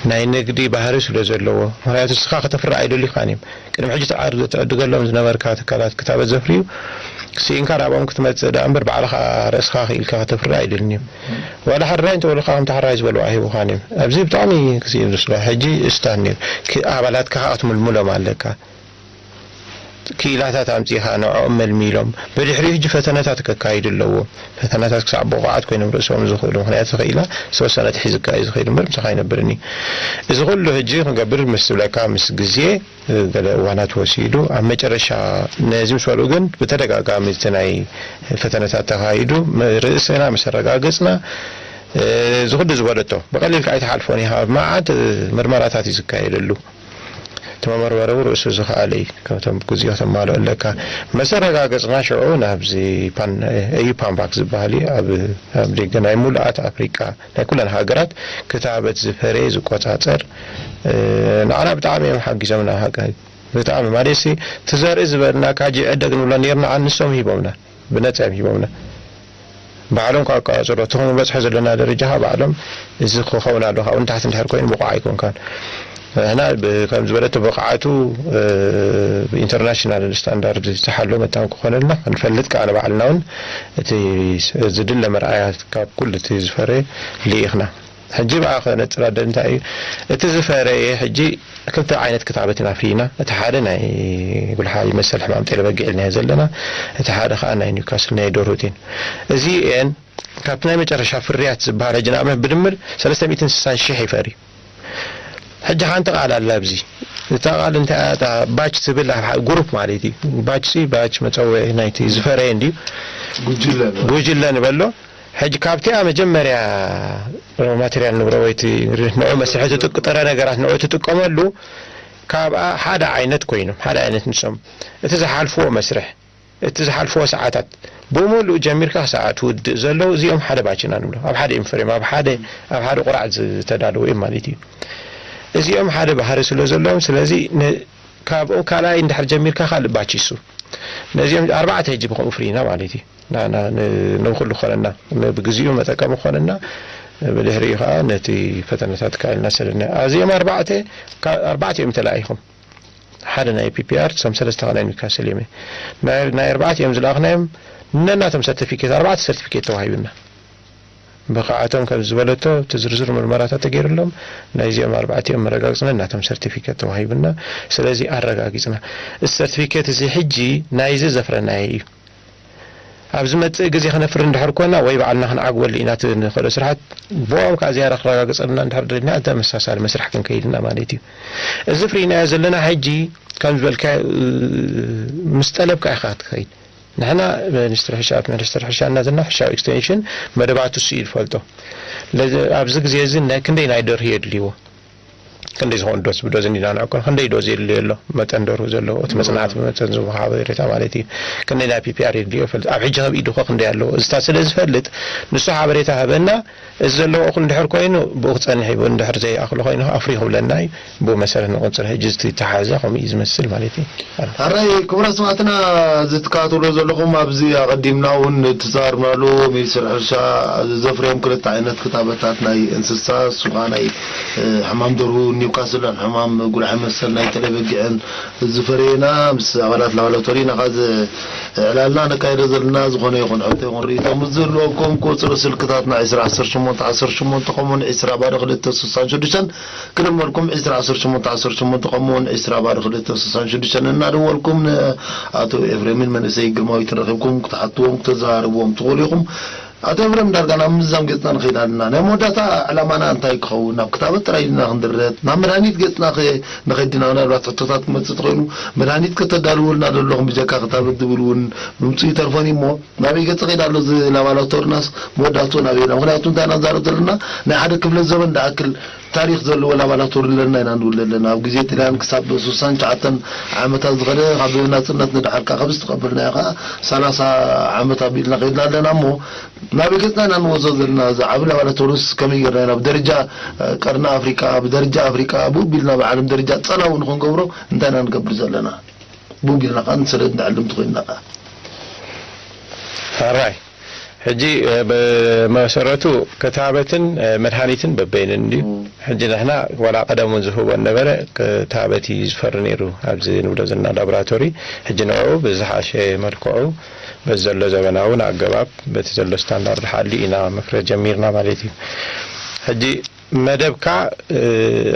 ናይ ንግዲ ባህሪ ስለ ዘለዎ። ምኽንያቱ እስኻ ከተፍርያ ኣይደልዩኻን እዮም። ቅድሚ ሕጂ ትዕድገሎም ዝነበርካ ትካላት ክታበት ዘፍርዩ ስኢንካ ናብኦም ክትመፅእ ደኣ እምበር ባዕልኻ ርእስኻ ክኢልካ ከተፍርያ ኣይደልን እዮም። ዋላ ሕራይ እንተበሉኻ ከም ተሓራይ ዝበልዋ ኣይህቡኻን እዮም። ኣብዚ ብጣዕሚ ክስኢን ዝስዋ ሕጂ እስታን እዩ። ኣባላትካ ከዓ ክትምልምሎም ኣለካ። ክኢላታት ኣምጺኻ ንዕኦም መልሚሎም ብድሕሪኡ ሕጂ ፈተነታት ከካይዱ ኣለዎም። ፈተነታት ክሳዕ ብቑዓት ኮይኖም ርእሶም ዝኽእሉ ምኽንያቱ ክኢላ ዝተወሰነ ኣትሒዙካ እዩ ዝኸይድ እምበር ምሳኻ ኣይነብርን እዩ። እዚ ኩሉ ሕጂ ክንገብር ምስ ዝብለካ ምስ ግዜ ገለ እዋናት ወሲዱ ኣብ መጨረሻ ነዚ ምስ በልኡ ግን ብተደጋጋሚ እቲ ናይ ፈተነታት ተኻይዱ ርእስና ምስ ኣረጋገጽና እዚ ኩሉ ዝበለቶ ብቐሊል ከኣ ኣይትሓልፎን ኢኻ። መዓት ምርመራታት እዩ ዝካየደሉ። እቲ መመርመሪ እውን ርእሱ ዝኸኣለ እዩ። ካብቶም ግዜኡ ከተማልኦ ኣለካ። መሰረጋገጽና ሽዑ ናብዚ ፓን- ኤዩ ፓንባክ ዝበሃል እዩ። ኣብ ኣብ ደገ ናይ ሙሉኣት ኣፍሪቃ ናይ ኩለን ሃገራት ክታበት ዝፈረየ ዝቆጻጸር ንዓና ብጣዕሚ እዮም ሓጊዞምና። ሃገር ብጣዕሚ ማለት ሲ ትዘርኢ ዝበልና ካጂ ዕደግ ንብሎ ነርና ኣንሶም ሂቦምና ብነጻ እዮም ሂቦምና። ባዕሎም ካብ ኣቋጽሮ እቲ ክንበጽሖ ዘለና ደረጃ ኸዓ ባዕሎም እዚ ክኸውን ኣለዎ ካብኡ ንታሕቲ እንድሕር ኮይኑ ብቑዕ ኣይኮንካን። ንሕና ከም ዝበለቶ ብቕዓቱ ብኢንተርናሽናል ስታንዳርድ ዝተሓሎ መታን ክኾነልና ክንፈልጥ ከዓ ንባዕልና እውን እቲ ዝድለ መርኣያ ካብ ኩሉ እቲ ዝፈረየ ልኢኽና። ሕጂ ብኣ ከነፅር ኣደሊ እንታይ እዩ እቲ ዝፈረየ ሕጂ ክልተ ዓይነት ክታበት ኢና ኣፍሪና። እቲ ሓደ ናይ ጉልሓ ይመሰል ሕማም ጤለ በጊዕ ኢልናዮ ዘለና፣ እቲ ሓደ ከዓ ናይ ኒውካስል ናይ ዶርሁት እየን። እዚኤን ካብቲ ናይ መጨረሻ ፍርያት ዝበሃል ሕጂ ንኣብነት ብድምር ሰለስተ ሚእትን ስሳን ሽሕ ይፈሪ። ሕጂ ሓንቲ ቃል ኣላ ኣብዚ እታ ቃል እንታይ እያ እታ ባች ትብል ኣብ ሓደ ግሩፕ ማለት እዩ። ባች ሲ ባች መፀውዒ ናይቲ ዝፈረየ እንድዩ ጉጅለ ንበሎ። ሕጂ ካብቲኣ መጀመርያ ሮ ማቴርያል ንብሮ ወይ እቲ ንዑ መስርሒ ትጥቅ ጥረ ነገራት ንዑ ትጥቀመሉ ካብኣ ሓደ ዓይነት ኮይኖም ሓደ ዓይነት ንሶም እቲ ዝሓልፍዎ መስርሕ እቲ ዝሓልፍዎ ሰዓታት ብምሉእ ጀሚርካ ክሳዕ ትውድእ ዘለዉ እዚኦም ሓደ ባች ኢና ንብሎ። ኣብ ሓደ እዮም ፈርዮም ኣብ ሓደ ኣብ ሓደ ቁራዕ ዝተዳለዉ እዮም ማለት እዩ። እዚኦም ሓደ ባህሪ ስለ ዘለዎም ስለዚ ካብኡ ካልኣይ እንድሕር ጀሚርካ ካልእ ባች ይሱ ነዚኦም ኣርባዕተ ሕጂ ብከምኡ ፍሪና ማለት እዩ። ንኩሉ ክኾነና ብግዚኡ መጠቀሚ ክኾነና ብድሕሪኡ ከዓ ነቲ ፈተነታት ካልና ሰደና ኣዚኦም ኣርባዕተ ኣርባዕተ እዮም ተለኣይኹም። ሓደ ናይ ፒፒኣር እቶም ሰለስተ ናይ ኒውካስል እዮም። ናይ ኣርባዕተ እዮም ዝለኣኽናዮም። ነናቶም ሰርቲፊኬት ኣርባዕተ ሰርቲፊኬት ተዋሂቡና። ብቕዓቶም ከም ዝበለቶ እቲ ዝርዝር ምርመራታት ተገይሩሎም ናይዚኦም ኣርባዕቲኦም መረጋግፅና ናቶም ሰርቲፊኬት ተዋሂቡና። ስለዚ ኣረጋጊፅና። እዚ ሰርቲፊኬት እዚ ሕጂ ናይዚ ዘፍረናዮ እዩ። ኣብ ዝመጽእ ግዜ ክነፍሪ እንድሕር ኮና ወይ ባዕልና ክንዓግበሉ ኢና እቲ ንኽእሎ ስራሓት ብኦም ከዓ ዝያዳ ክረጋግጸልና እንድሕር ደሊና ተመሳሳሊ መስርሕ ክንከይድ ኢና ማለት እዩ። እዚ ፍሪናዮ ዘለና ሕጂ ከም ዝበልካ ምስ ጠለብካ ኢኻ ትኸይድ። ንሕና ሚኒስትሪ ሕርሻ ኣብ ሚኒስትሪ ሕርሻ እናዘና ሕርሻዊ ኤክስቴንሽን መደባቱ እሱ እዩ ዝፈልጦ። ኣብዚ ግዜ እዚ ክንደይ ናይ ደርሂ የድልይዎ? ክንደይ ዝኾኑ ዶዝ ብዶዝ እንዲና ንዕቅን ክንደይ ዶዝ የድልዮ ኣሎ መጠን ደርሁ ዘለዎ እቲ መፅናዕቲ ብመጠን ዝወሃበ ሬታ ማለት እዩ። ክንደይ ናይ ፒፒኣር የድልዮ ይፈልጥ ኣብ ሕጂ ከብ ኢዱኸ ክንደይ ኣለዎ እዚታት ስለ ዝፈልጥ ንሱ ሓበሬታ ሃበና። እዚ ዘለዎ እኹል እንድሕር ኮይኑ ብኡ ክፀንሕ ይብ እንድሕር ዘይኣኽሎ ኮይኑ ኣፍሪ ክብለና እዩ። ብኡ መሰረት ንቕፅል ሕጂ ዝተሓዘ ከምኡ እዩ ዝመስል ማለት እዩ። ኣራይ ክቡራት ሰማዕትና እዚ ትከታተልዎ ዘለኹም ኣብዚ ኣቐዲምና እውን ንትዛርናሉ ሚኒስትር ሕርሻ ዘፍርዮም ክልተ ዓይነት ክታበታት ናይ እንስሳ እሱ ከዓ ናይ ሕማም ደርሁ እኒ ኒውካስልን ሕማም ጉልሐ መሰል ናይ ተለበጊዕን ዝፈረየና ምስ ኣባላት ላቦራቶሪ ኢና ኸዚ ዕላልና ነካይዶ ዘለና። ዝኾነ ይኹን ሕቶ ይኹን ርእይቶ ምስ ዝህልወኩም ቁጽሪ ስልክታትና ዕስራ ዓሰርተ ሸሞንተ ዓሰርተ ሸሞንተ ከምኡውን ዕስራ ባዶ ክልተ ስሳን ሽዱሽተን ክድመልኩም ዕስራ ዓሰርተ ሸሞንተ ዓሰርተ ሸሞንተ ከምኡውን ዕስራ ባዶ ክልተ ስሳን ሽዱሽተን እናደወልኩም ንኣቶ ኤፍሬምን መንእሰይ ግርማዊትን ረኺብኩም ክትሓትዎም ክተዘራርብዎም ትኽእሉ ኢኹም። ኣቶ ኤፍሬም፣ ዳርጋ ናብ ምዝዛም ገጽና ንኸይድ ኣለና። ናይ መወዳእታ ዕላማና እንታይ ክኸውን? ናብ ክታበት ጥራይ ድና ክንድረት? ናብ መድሃኒት ገጽና ኸ ንኸይድ ዲና? ምናልባት ሕቶታት ክመጽእ ተኾይኑ፣ መድሃኒት ከተዳልውልና ደለኹም ብጀካ ክታበት ዝብል እውን ምምጽኡ ይተርፎን እዩ እሞ፣ ናበይ ገጽ ኸይድ ኣሎ እዚ ላባላቶርናስ? መወዳእትኡ ናበይ ኢና? ምኽንያቱ እንታይ ኢና ንዛረብ ዘለና? ናይ ሓደ ክፍለ ዘበን ዝኣክል ታሪኽ ዘለዎ ላባላቶሪ ኣለና ኢና ንብል ዘለና። ኣብ ግዜ ጥልያን ክሳብ ስሳን ትሽዓተን ዓመታት ዝኸደ፣ ካብ ናጽነት ንድሓር ከኣ ካብ ዝተቐበልናዮ ከኣ ሰላሳ ዓመት ኣቢልና ከይድና ኣለና እሞ፣ ናበይ ገጽና ኢና ንወስዶ ዘለና? እዚ ዓቢ ላባላቶሪስ ከመይ ጌርና ኢና ብደረጃ፣ እ፣ ቀርኒ ኣፍሪቃ፣ ብደረጃ ኣፍሪቃ፣ ብኡ ቢልና ብዓለም ደረጃ ጸላዊ ንኽንገብሮ እንታይ ኢና ንገብር ዘለና? ብኡ ቢልና ከኣ ንሰደድ ንዕልም ትኾይንና ከኣ። ሕራይ። ሕጂ፣ እ፣ ብመሰረቱ ክታበትን፣ እ፣ መድሃኒትን በበይንን እንድዩ። እም። ሕጂ ንሕና ዋላ ቀደም እውን ዝህቦ ነበረ፣ ክታበት እዩ ዝፈሪ ነይሩ ኣብዚ ንብሎ ዘለና ላቦራቶሪ። ሕጂ ንዕኡ ብዝሓሸ መልክዑ በዚ ዘሎ ዘበናውን ኣገባብ በቲ ዘሎ ስታንዳርድ ሓሊ ኢና መፍረ ጀሚርና ማለት እዩ። ሕጂ መደብካ፣ እ፣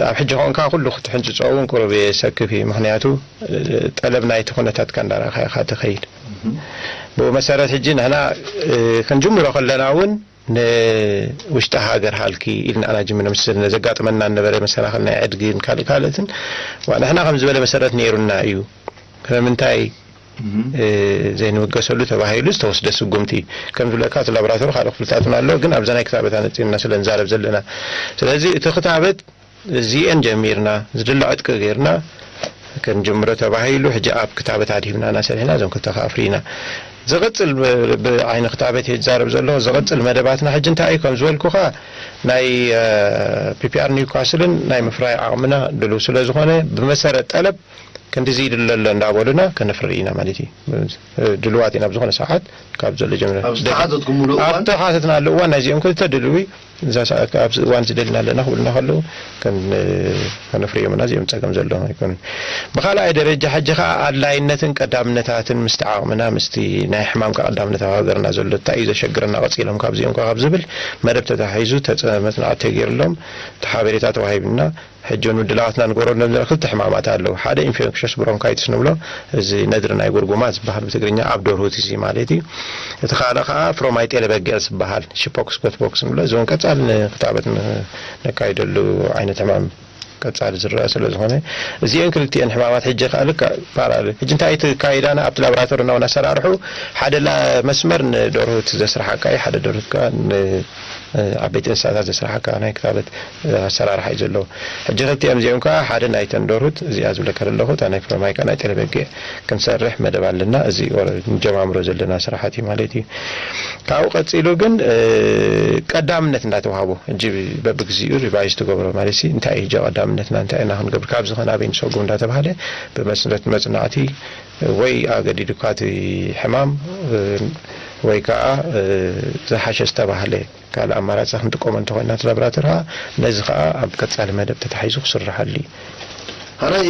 ኣብ ሕጂ ኮንካ ኩሉ ክትሕንጽጾ እውን ቁሩብ የሰክፍ እዩ። ምኽንያቱ፣ እ፣ ጠለብ ናይቲ ኩነታትካ እንዳረኣኻ ኢኻ ትኸይድ። እም። ብኡ መሰረት ሕጂ ንሕና፣ እ፣ ክንጅምሮ ከለና እውን ንውሽጢ ሃገር ሃልኪ ኢልና ኢና ጅምርና። ምስ ዘጋጥመና ነበረ መሰናኽል ናይ ዕድግን ካልእ ካልእትን፣ ዋ፣ ንሕና ከም ዝበለ መሰረት ነይሩና እዩ። ስለምንታይ፣ እም። እ፣ ዘይንብገሰሉ ተባሂሉ ዝተወስደ ስጉምቲ እዩ። ከም ዝብለካ፣ እቲ ላቦራቶሪ ካልእ ክፍልታት እውን ኣሎ፣ ግን ኣብዛ ናይ ክታበት ኣነጺርና ስለ ንዛረብ ዘለና። ስለዚ እቲ ክታበት እዚኤን ጀሚርና፣ ዝድለ ዕጥቂ ጌርና ክንጅምሮ ተባሂሉ፣ ሕጂ ኣብ ክታበት ኣድሂብና ኢና ሰሪሕና፣ እዞም ክልተ ከኣ ኣፍሪና። ዝቕጽል ብ-፣ ብዓይኒ ክታበት እየ ዝዛረብ ዘለኹ፣ ዝቕጽል መደባትና ሕጂ እንታይ እዩ? ከም ዝበልኩኻ፣ ናይ፣ እ፣ ፒ ፒ ኣር ኒውካስልን ናይ ምፍራይ ዓቕምና ድሉው ስለ ዝኾነ፣ ብመሰረት ጠለብ ክንድዚ ይድለ ኣሎ እንዳበሉና ከነፍሪ ኢና ማለት እዩ። ድሉዋት ኢና ብዝኾነ ሰዓት ካብ ዘሎ ጀምረ። ኣብ ዝተሓተትኩምሉ እዋን? ኣብ ዝተሓተትናሉ እዋን ናይዚኦም ክልተ ድልዊ እዛ ሰዓት ኣብዚ እዋን ዝደልና ኣለና ክብሉና ከለዉ ከን-፣ ከነፍርዮም ኢና። እዚኦም ጸገም ዘለዎም ኣይኮኑን። ብኻልኣይ ደረጃ ሕጂ ኸኣ ኣድላይነትን ቀዳምነታትን ምስቲ ዓቕምና ምስቲ ናይ ሕማም ቀዳምነት ኣብ ሃገርና ዘሎ እንታይ እዩ ዘሸግረና ቀጺሎም ካብዚኦም ከ ካብ ዝብል መደብ ተታሒዙ ተጸ-፣ መጽናዕቲ ተገይሩሎም እቲ ሓበሬታ ተዋሂብና። ሕጂ እውን ምድላዋትና ንገብረሎም ዘለና ክልተ ሕማማት ኣለዉ። ሓደ ኢንፌክሸስ ብሮንካይትስ ንብሎ፣ እዚ ነድሪ ናይ ጉርጉማ ዝበሃል ብትግርኛ ኣብ ደርሁት እዚ ማለት እዩ። እቲ ካልእ ከዓ ፍሮማይ ጤለ በጊዕ ዝበሃል፣ ሽፖክስ ኮትቦክስ ንብሎ፣ እዚ እውን ቀጻሊ ንክታበት ን-፣ ነካይደሉ ዓይነት ሕማም ቀጻሊ ዝረአ ስለ ዝኾነ፣ እዚአን ክልቲአን ሕማማት ሕጂ ከዓ ልክዕ ፓራል። ሕጂ እንታይ እቲ ኣካይዳና ኣብቲ ላቦራቶሪ እናውን ኣሰራርሑ፣ ሓደ ላ-፣ መስመር ንደርሁት ዘስርሓካ እዩ፣ ሓደ ደርሁት ከዓ ን-፣ እ፣ ዓበይቲ እንስሳታት ዘስርሓካ ናይ ክታበት፣ እ፣ ኣሰራርሓ እዩ ዘለዎ። ሕጂ ክልቲኦም እዚኦም ከዓ ሓደ ናይተን ደርሁት እዚኣ ዝብለካ ዘለኹ፣ እታ ናይ ፍረማይ ከዓ ናይ ጤለ በጊዕ ክንሰርሕ መደብ ኣለና። እዚ ኦረ-፣ ንጀማምሮ ዘለና ስራሓት እዩ ማለት እዩ። ካብኡ ቀጺሉ ግን፣ እ፣ ቀዳምነት እንዳተዋህቦ፣ ሕጂ በብግዚኡ ሪቫይዝ ትገብሮ ማለት ሲ፣ እንታይ እዩ ሕጂ ቀዳምነትና፣ እንታይ ኢና ክንገብር፣ ካብዚ ኸ ናበይ ንሰጉም እንዳተባሃለ ብመስረት መጽናዕቲ ወይ ኣገዲዱካ እቲ ሕማም፣ እ፣ ወይ ከዓ፣ እ፣ ዝሓሸ ዝተባህለ ካልእ ኣማራጺ ክንጥቀሞ እንተኾይና፣ እቲ ላቦራቶሪ ኸኣ ነዚ ኸኣ ኣብ ቀጻሊ መደብ ተታሒዙ ክስርሓሉ እዩ። ሕራይ፣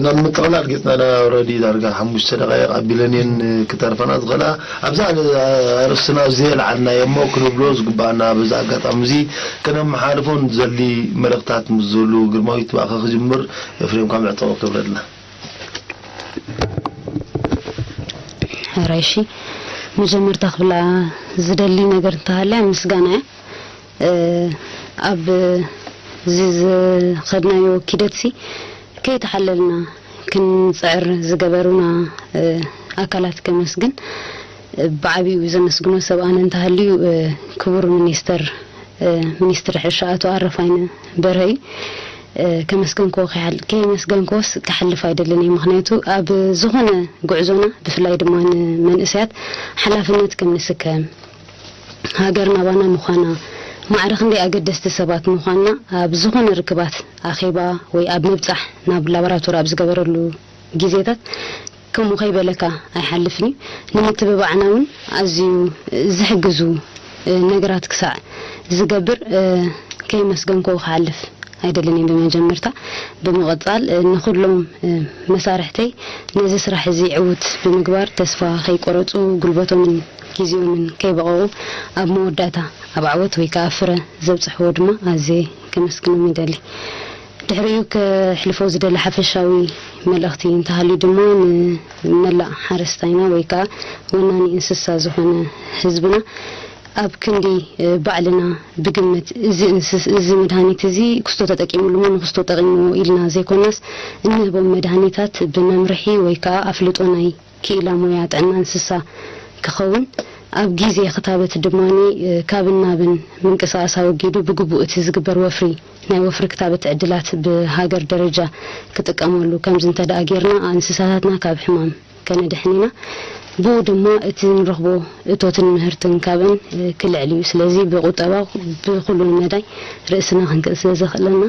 ናብ ምጥቕላል ገጽና ኢና። ኦረዲ ዳርጋ ሓሙሽተ ደቃይቕ ኣቢለን እየን ክተርፈና ዝኽእላ። ኣብዛ ኣርእስትና ኣብዚ የልዓልናዮ እሞ ክንብሎ ዝግባኣና በዚ ኣጋጣሚ እዚ ከነመሓላልፎ ንደሊ መልእኽታት ምስ ዝህሉ፣ ግርማዊት ብኣኻ ክጅምር፣ ኤፍሬም ካብ መዕጸዊ ክተብለልና። ሕራይ፣ እሺ፣ መጀመርታ ክብላ ዝደሊ ነገር እንተሃልያ ምስጋና እያ። እ፣ ኣብ እዚ ዝኸድናዮ ኪደትሲ ከይተሓለልና ክንጽዕር ዝገበሩና፣ እ፣ ኣካላት ከመስግን፣ እ፣ ብዓቢኡ ዘመስግኖ ሰብ ኣነ እንተሃልዩ፣ እ፣ ክቡር ሚኒስተር፣ እ፣ ሚኒስትሪ ሕርሻ ኣቶ ኣረፋይነ በርሀ እዩ። እ፣ ከመስገንክዎ ከይሓል-፣ ከየመስገንክዎስ ክሓልፍ ኣይደልን እየ። ምኽንያቱ ኣብ ዝኾነ ጉዕዞና ብፍላይ ድማ ንመንእሰያት ሓላፍነት ከም ንስከም፣ ሃገር ናባና ምዃና፣ ማዕረ ክንደይ ኣገደስቲ ሰባት ምዃንና ኣብ ዝኾነ ርክባት፣ ኣኼባ ወይ ኣብ ምብጻሕ ናብ ላቦራቶሪ ኣብ ዝገበረሉ ግዜታት ከምኡ ከይበለካ ኣይሓልፍን እዩ። ንምትብባዕና እውን ኣዝዩ ዝሕግዙ ነገራት ክሳዕ ዝገብር ከየመስገንክዎ ክሓልፍ ኣይደልን እየ። ብመጀመርታ ብምቕጻል ንኹሎም መሳርሕተይ ነዚ ስራሕ እዚ ዕዉት ብምግባር ተስፋ ከይቆረጹ፣ ጉልበቶምን ግዜኦምን ከይበቐቑ፣ ኣብ መወዳእታ ኣብ ዓወት ወይ ከዓ ፍረ ዘብጽሕዎ ድማ ኣዝየ ከመስግኖም ይደሊ። ድሕሪኡ ከሕልፎ ዝደሊ ሓፈሻዊ መልእኽቲ እንተሃልዩ ድማ ንመላእ ሓረስታይና ወይ ከዓ ወናኒ እንስሳ ዝኾነ ህዝብና፣ ኣብ ክንዲ ባዕልና ብግምት እዚ እንስስ-፣ እዚ መድሃኒት እዚ ክስቶ ተጠቂምሉ እሞ ንክስቶ ጠቂምዎ ኢልና ዘይኮናስ፣ እንህቦም መድሃኒታት ብመምርሒ ወይ ከዓ ኣፍልጦ ናይ ክኢላ ሞያ ጥዕና እንስሳ ክኸውን፣ ኣብ ግዜ ክታበት ድማኒ ካብን ናብን ምንቅስቃስ ኣወጊዱ ብግቡእ እቲ ዝግበር ወፍሪ ናይ ወፍሪ ክታበት ዕድላት ብሃገር ደረጃ ክጥቀመሉ። ከምዚ እንተ ደኣ ጌርና፣ እንስሳታትና ካብ ሕማም ከነድሕን ኢና። ብኡ ድማ እቲ ንረኽቦ እቶትን ምህርትን ካብን ክልዕል እዩ። ስለዚ ብቁጠባ ብኹሉ መዳይ ርእስና ክንክእል ስለ ዘኽእለና፣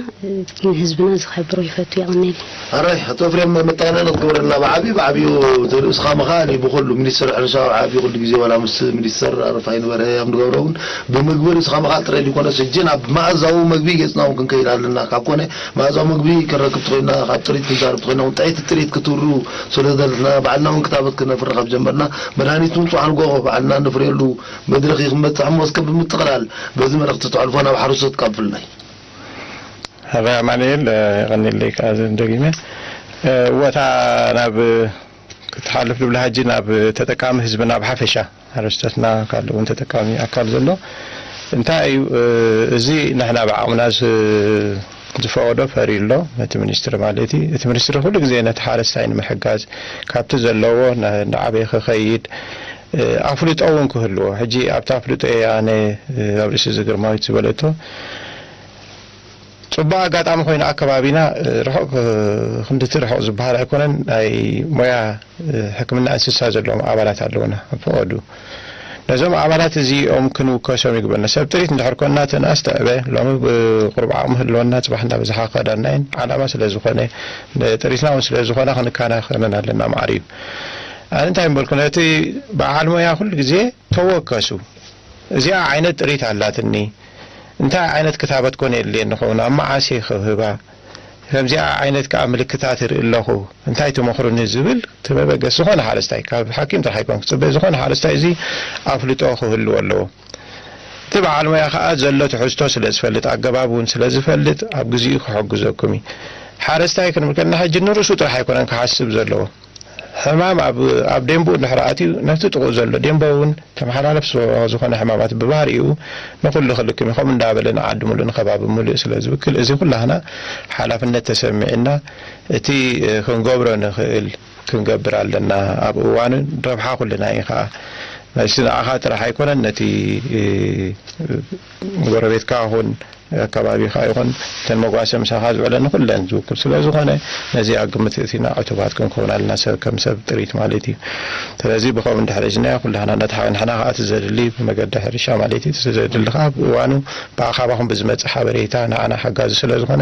ንህዝብና ዝኸብሮ ይፈቱ። የቐነየለይ። ኣራይ ኣቶ ኤፍሬም፣ መጠቓለሊ ክትገብረልና ብዓብዩ ብዓብዩ እቲ ርእስኻ ምኽኣል እዩ። ብኹሉ ሚኒስትር ሕርሻ ብዓብዩ ኩሉ ግዜ ዋላ ምስ ሚኒስትር ኣረፋይ ንበርሀ ያም ንገብሮ እውን ብምግቢ ርእስኻ ምኽኣል ጥራይ ዘይኮነስ፣ ሕጂ ናብ መኣዛዊ መግቢ ገጽና እውን ክንከይድ ኣለና። ካብ ኮነ መኣዛዊ መግቢ ክንረክብ ትኾይና፣ ካብ ጥሪት ክንዛረብ ትኾይና እውን ጥዕይቲ ጥሪት ክትውሩ ስለ ዘለና፣ ባዕልና እውን ክታበት ክነፍሪ ካብ ጀመርና፣ መድሃኒት እውን ጽባሕ ንጎሆ ባዕልና ነፍርየሉ መድረኽ እዩ ክመጽእ እሞ፣ እስከ ብምጥቕላል በዚ መልእኽቲ ተሕልፎ ናብ ሓረስቶት ካብ ብፍላይ። ኣባይ ኣማኑኤል፣ የቐንየለይ ከኣ ደጊመ። እወ፣ እታ ናብ ክትሓልፍ ዝብላ ሕጂ ናብ ተጠቃሚ ህዝብና ብሓፈሻ፣ ሓረስቶትና ካልእ እውን ተጠቃሚ ኣካል ዘሎ እንታይ እዩ፣ እዚ ንሕና ብዓቕምና ዝ-፣ ዝፈቐዶ ፈሪ ኣሎ፣ ነቲ ሚኒስትሪ ማለት እዩ። እቲ ሚኒስትሪ ኩሉ ግዜ ነቲ ሓረስታይ ንምሕጋዝ ካብቲ ዘለዎ ና-፣ እናዓበየ ክኸይድ፣ ኣፍልጦ እውን ክህልዎ። ሕጂ ኣብቲ ኣፍልጦ እየ ኣነ ኣብ ርእሲ እዚ ግርማዊት ዝበለቶ ጽቡቕ ኣጋጣሚ ኮይኑ ኣብ ከባቢና፣ እ፣ ርሑቕ፣ እ፣ ክንድቲ ርሑቕ ዝበሃል ኣይኮነን፣ ናይ ሞያ፣ እ፣ ሕክምና እንስሳ ዘለዎም ኣባላት ኣለዉና ኣብ ፈቐዱ። ነዞም ኣባላት እዚኦም ክንውከሶም ይግበና። ሰብ ጥሪት እንድሕር ኮንና፣ እቲ ንኣስተዕበ፣ ሎሚ ብቁሩብ ዓቕሚ ህልወና፣ ጽባሕ እንዳበዝሓ ክኸዳና እየን። ዓላማ ስለ ዝኾነ፣ ጥሪትና እውን ስለ ዝኾነ፣ ክንከናኸነን ኣለና። ማዕረ እዩ። ኣነ እንታይ ምበልኩ፣ ነቲ በዓል ሞያ ኩሉ ግዜ ተወከሱ። እዚኣ ዓይነት ጥሪት ኣላትኒ። እንታይ ዓይነት ክታበት ኮን የድልየኒ ኸውን? ኣብ መዓስ እየ ክህባ? ከምዚኣ ዓይነት ከኣ ምልክታት እርኢ ኣለኹ። እንታይ ትመኽሩኒ? ዝብል እቲ መበገሲ ዝኾነ ሓረስታይ፣ ካብ ሓኪም ጥራሕ ኣይኮን ክጽበ፣ ዝኾነ ሓረስታይ እዚ ኣፍልጦ ክህልዎ ኣለዎ። እቲ በዓል ሞያ ከኣ ዘሎ ትሕዝቶ ስለ ዝፈልጥ፣ ኣገባብ እውን ስለ ዝፈልጥ፣ ኣብ ግዜኡ ክሕግዘኩም እዩ። ሓረስታይ ክንብል ከለና፣ ሕጂ ንርእሱ ጥራሕ ኣይኮነን ክሓስብ ዘለዎ። ሕማም ኣብ፣ ኣብ ደንብኡ እንድሕር ኣትዩ፣ ነቲ ጥቕኡ ዘሎ ደንበ እውን ተመሓላለፍ ዝኾነ ሕማማት ብባህሪኡ ንኹሉ ክልክም እዩ። ከምኡ እንዳበለ ንዓዲ ሙሉእ ንከባቢ ሙሉእ ስለ ዝውክል፣ እዚ ኩላህና ሓላፍነት ተሰሚዕና እቲ ክንገብሮ ንኽእል ክንገብር ኣለና። ኣብ እዋኑ ረብሓ ኩልና እዩ ከዓ። መሲ ንዓኻ ጥራሕ ኣይኮነን፣ ነቲ ጎረቤትካ ኹን ኣከባቢኻ ይኹን እተን መጓሰ ምሳኻ ዝውዕለን ንኹለን ዝውክል ስለ ዝኾነ፣ ነዚ ኣብ ግምት እቲና ዕቱባት ክንከውን ኣለና። ሰብ ከም ሰብ ጥሪት ማለት እዩ። ስለዚ ብኸም እንድሕር ሒዝናዮ ኩላህና ነቲ ሓ-፣ ንሕና ከዓ እቲ ዘድሊ ብመገዲ ሕርሻ ማለት እዩ። እቲ ዘድሊ ከዓ ብእዋኑ ብኣኻባኹም ብዝመጽእ ሓበሬታ ንዓና ሓጋዚ ስለ ዝኾነ፣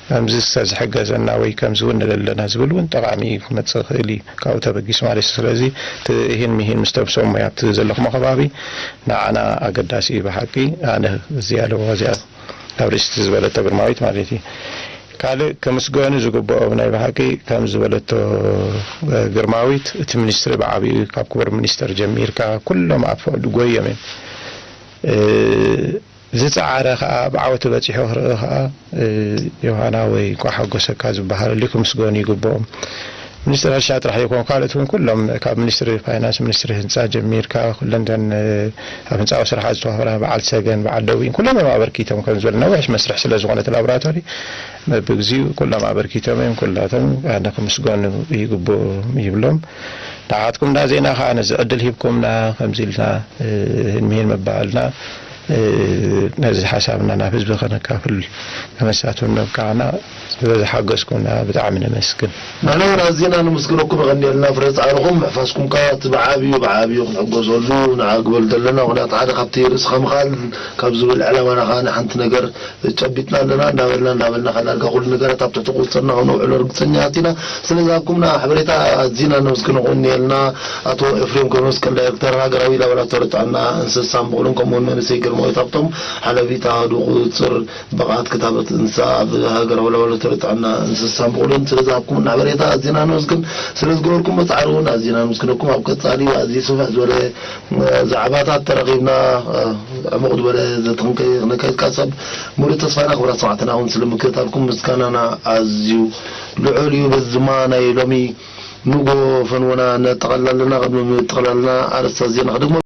ከምዚ ዝተዝሕገዘና ወይ ከምዚ እውን ንደለና ዝብል እውን ጠቓሚ እዩ ክመጽእ ይኽእል እዩ። ካብኡ ተበጊሱ ማለት እዩ። ስለዚ እቲ እሂን ምሂን ምስ ተብሶም ወይ ኣብቲ ዘለኹም ከባቢ ንዓና ኣገዳሲ እዩ ብሓቂ። ኣነ እዚኣ ኣለዎ እዚኣ ኣብ ርእስቲ ዝበለቶ ግርማዊት ማለት እዩ። ካልእ ክምስገኑ ዝግብኦም ናይ ብሓቂ ከም ዝበለቶ፣ እ፣ ግርማዊት፣ እቲ ሚኒስትሪ ብዓቢኡ ካብ ክቡር ሚኒስትር ጀሚርካ ኩሎም ኣብ ፈቕዱ ጎዮም እዮም። እ፣ ዝጸዓረ ኸኣ ብዓወት በጺሑ ክርኢ ኸኣ፣ እ፣ ዮሃና ወይ እንቋዕ ሓጎሰካ ዝበሃለሉ ክምስገኑ ይግብኦም። ሚኒስትሪ ሕርሻ ጥራሕ ይኮን፣ ካልኦት እውን ኩሎም ካብ ሚኒስትሪ ፋይናንስ፣ ሚኒስትሪ ህንጻ ጀሚርካ ኩለን እተን፣ እ፣ ኣብ ህንጻዊ ስራሓት ዝተዋፈራ በዓል ሰገን፣ በዓል ደዊን ኩሎም እዮም ኣበርኪቶም። ከም ዝበል ነዊሕ መስርሕ ስለ ዝኾነ እቲ ላቦራቶሪ በብግዚኡ ኩሎም ኣበርኪቶም እዮም። ኩላቶም ኣነ ክምስገኑ ይግብኦም ይብሎም። ንዓትኩም እንዳ ዜና ከኣ ነዚ ዕድል ሂብኩምና፣ ከምዚ ኢልና፣ እ፣ ህንሚህን ምባልና፣ እ፣ ነዚ ሓሳብና ናብ ህዝቢ ከነካፍል ከነሳትፍ ምብቃዕና ስለ ዝሓገዝኩምና ብጣዕሚ ነመስግን። ንሕና እውን ኣዚና ነመስግነኩም። የቐንየልና ፍረ ጻዕርኹም። ምሕፋስኩም ከኣ እቲ ብዓብዩ ብዓብዩ ክንሕገዘሉ ንዓ ግበል ዘለና። ምኽንያቱ ሓደ ካብቲ ርእስኻ ምኽኣል ካብ ዝብል ዕላማና ከኣ ንሓንቲ ነገር ጨቢጥና ኣለና። እንዳበልና እንዳበልና ከኣ ዳርጋ ኩሉ ነገራት ኣብ ትሕቲ ቁጽጽርና ከነውዕሎ ርግጸኛታት ኢና። ስለዚ ኣብኩምና ሓበሬታ ኣዚና ነመስግነኩም። የቐንየልና። ኣቶ ኤፍሬም ገብረመስቀል ዳይሬክተር ሃገራዊ ላቦራቶሪ ጥዕና እንስሳን በቕሉን ከምኡውን መንእሰይ ሞይት ሃብቶም ሓለፊት ኣሃዱ ቁፅፅር ብቕዓት ክታበት እንስሳ ኣብ ሃገራዊ ላቦራቶሪ ጥዕና እንስሳን ብቑልን። ስለዚ ሃብኩምና ሓበሬታ ኣዚና ነመስግን። ስለ ዝገበርኩሞ ፃዕሪ እውን ኣዚና ነመስግነኩም። ኣብ ቀፃሊ ኣዝዩ ስፍሕ ዝበለ ዛዕባታት ተረኺብና ዕሙቕ ዝበለ ዘተንከ ክነካይድ ካብ ሰብ ሙሉእ ተስፋ ኢና። ክቡራት ሰማዕትና እውን ስለ ምክትታልኩም ምስጋናና ኣዝዩ ልዑል እዩ። በዚ ድማ ናይ ሎሚ ንጎ ፈንወና ነጠቓልል ኣለና። ቅድሚ ምጥቕላልና ኣርእስታት ዜና ክደግሞ።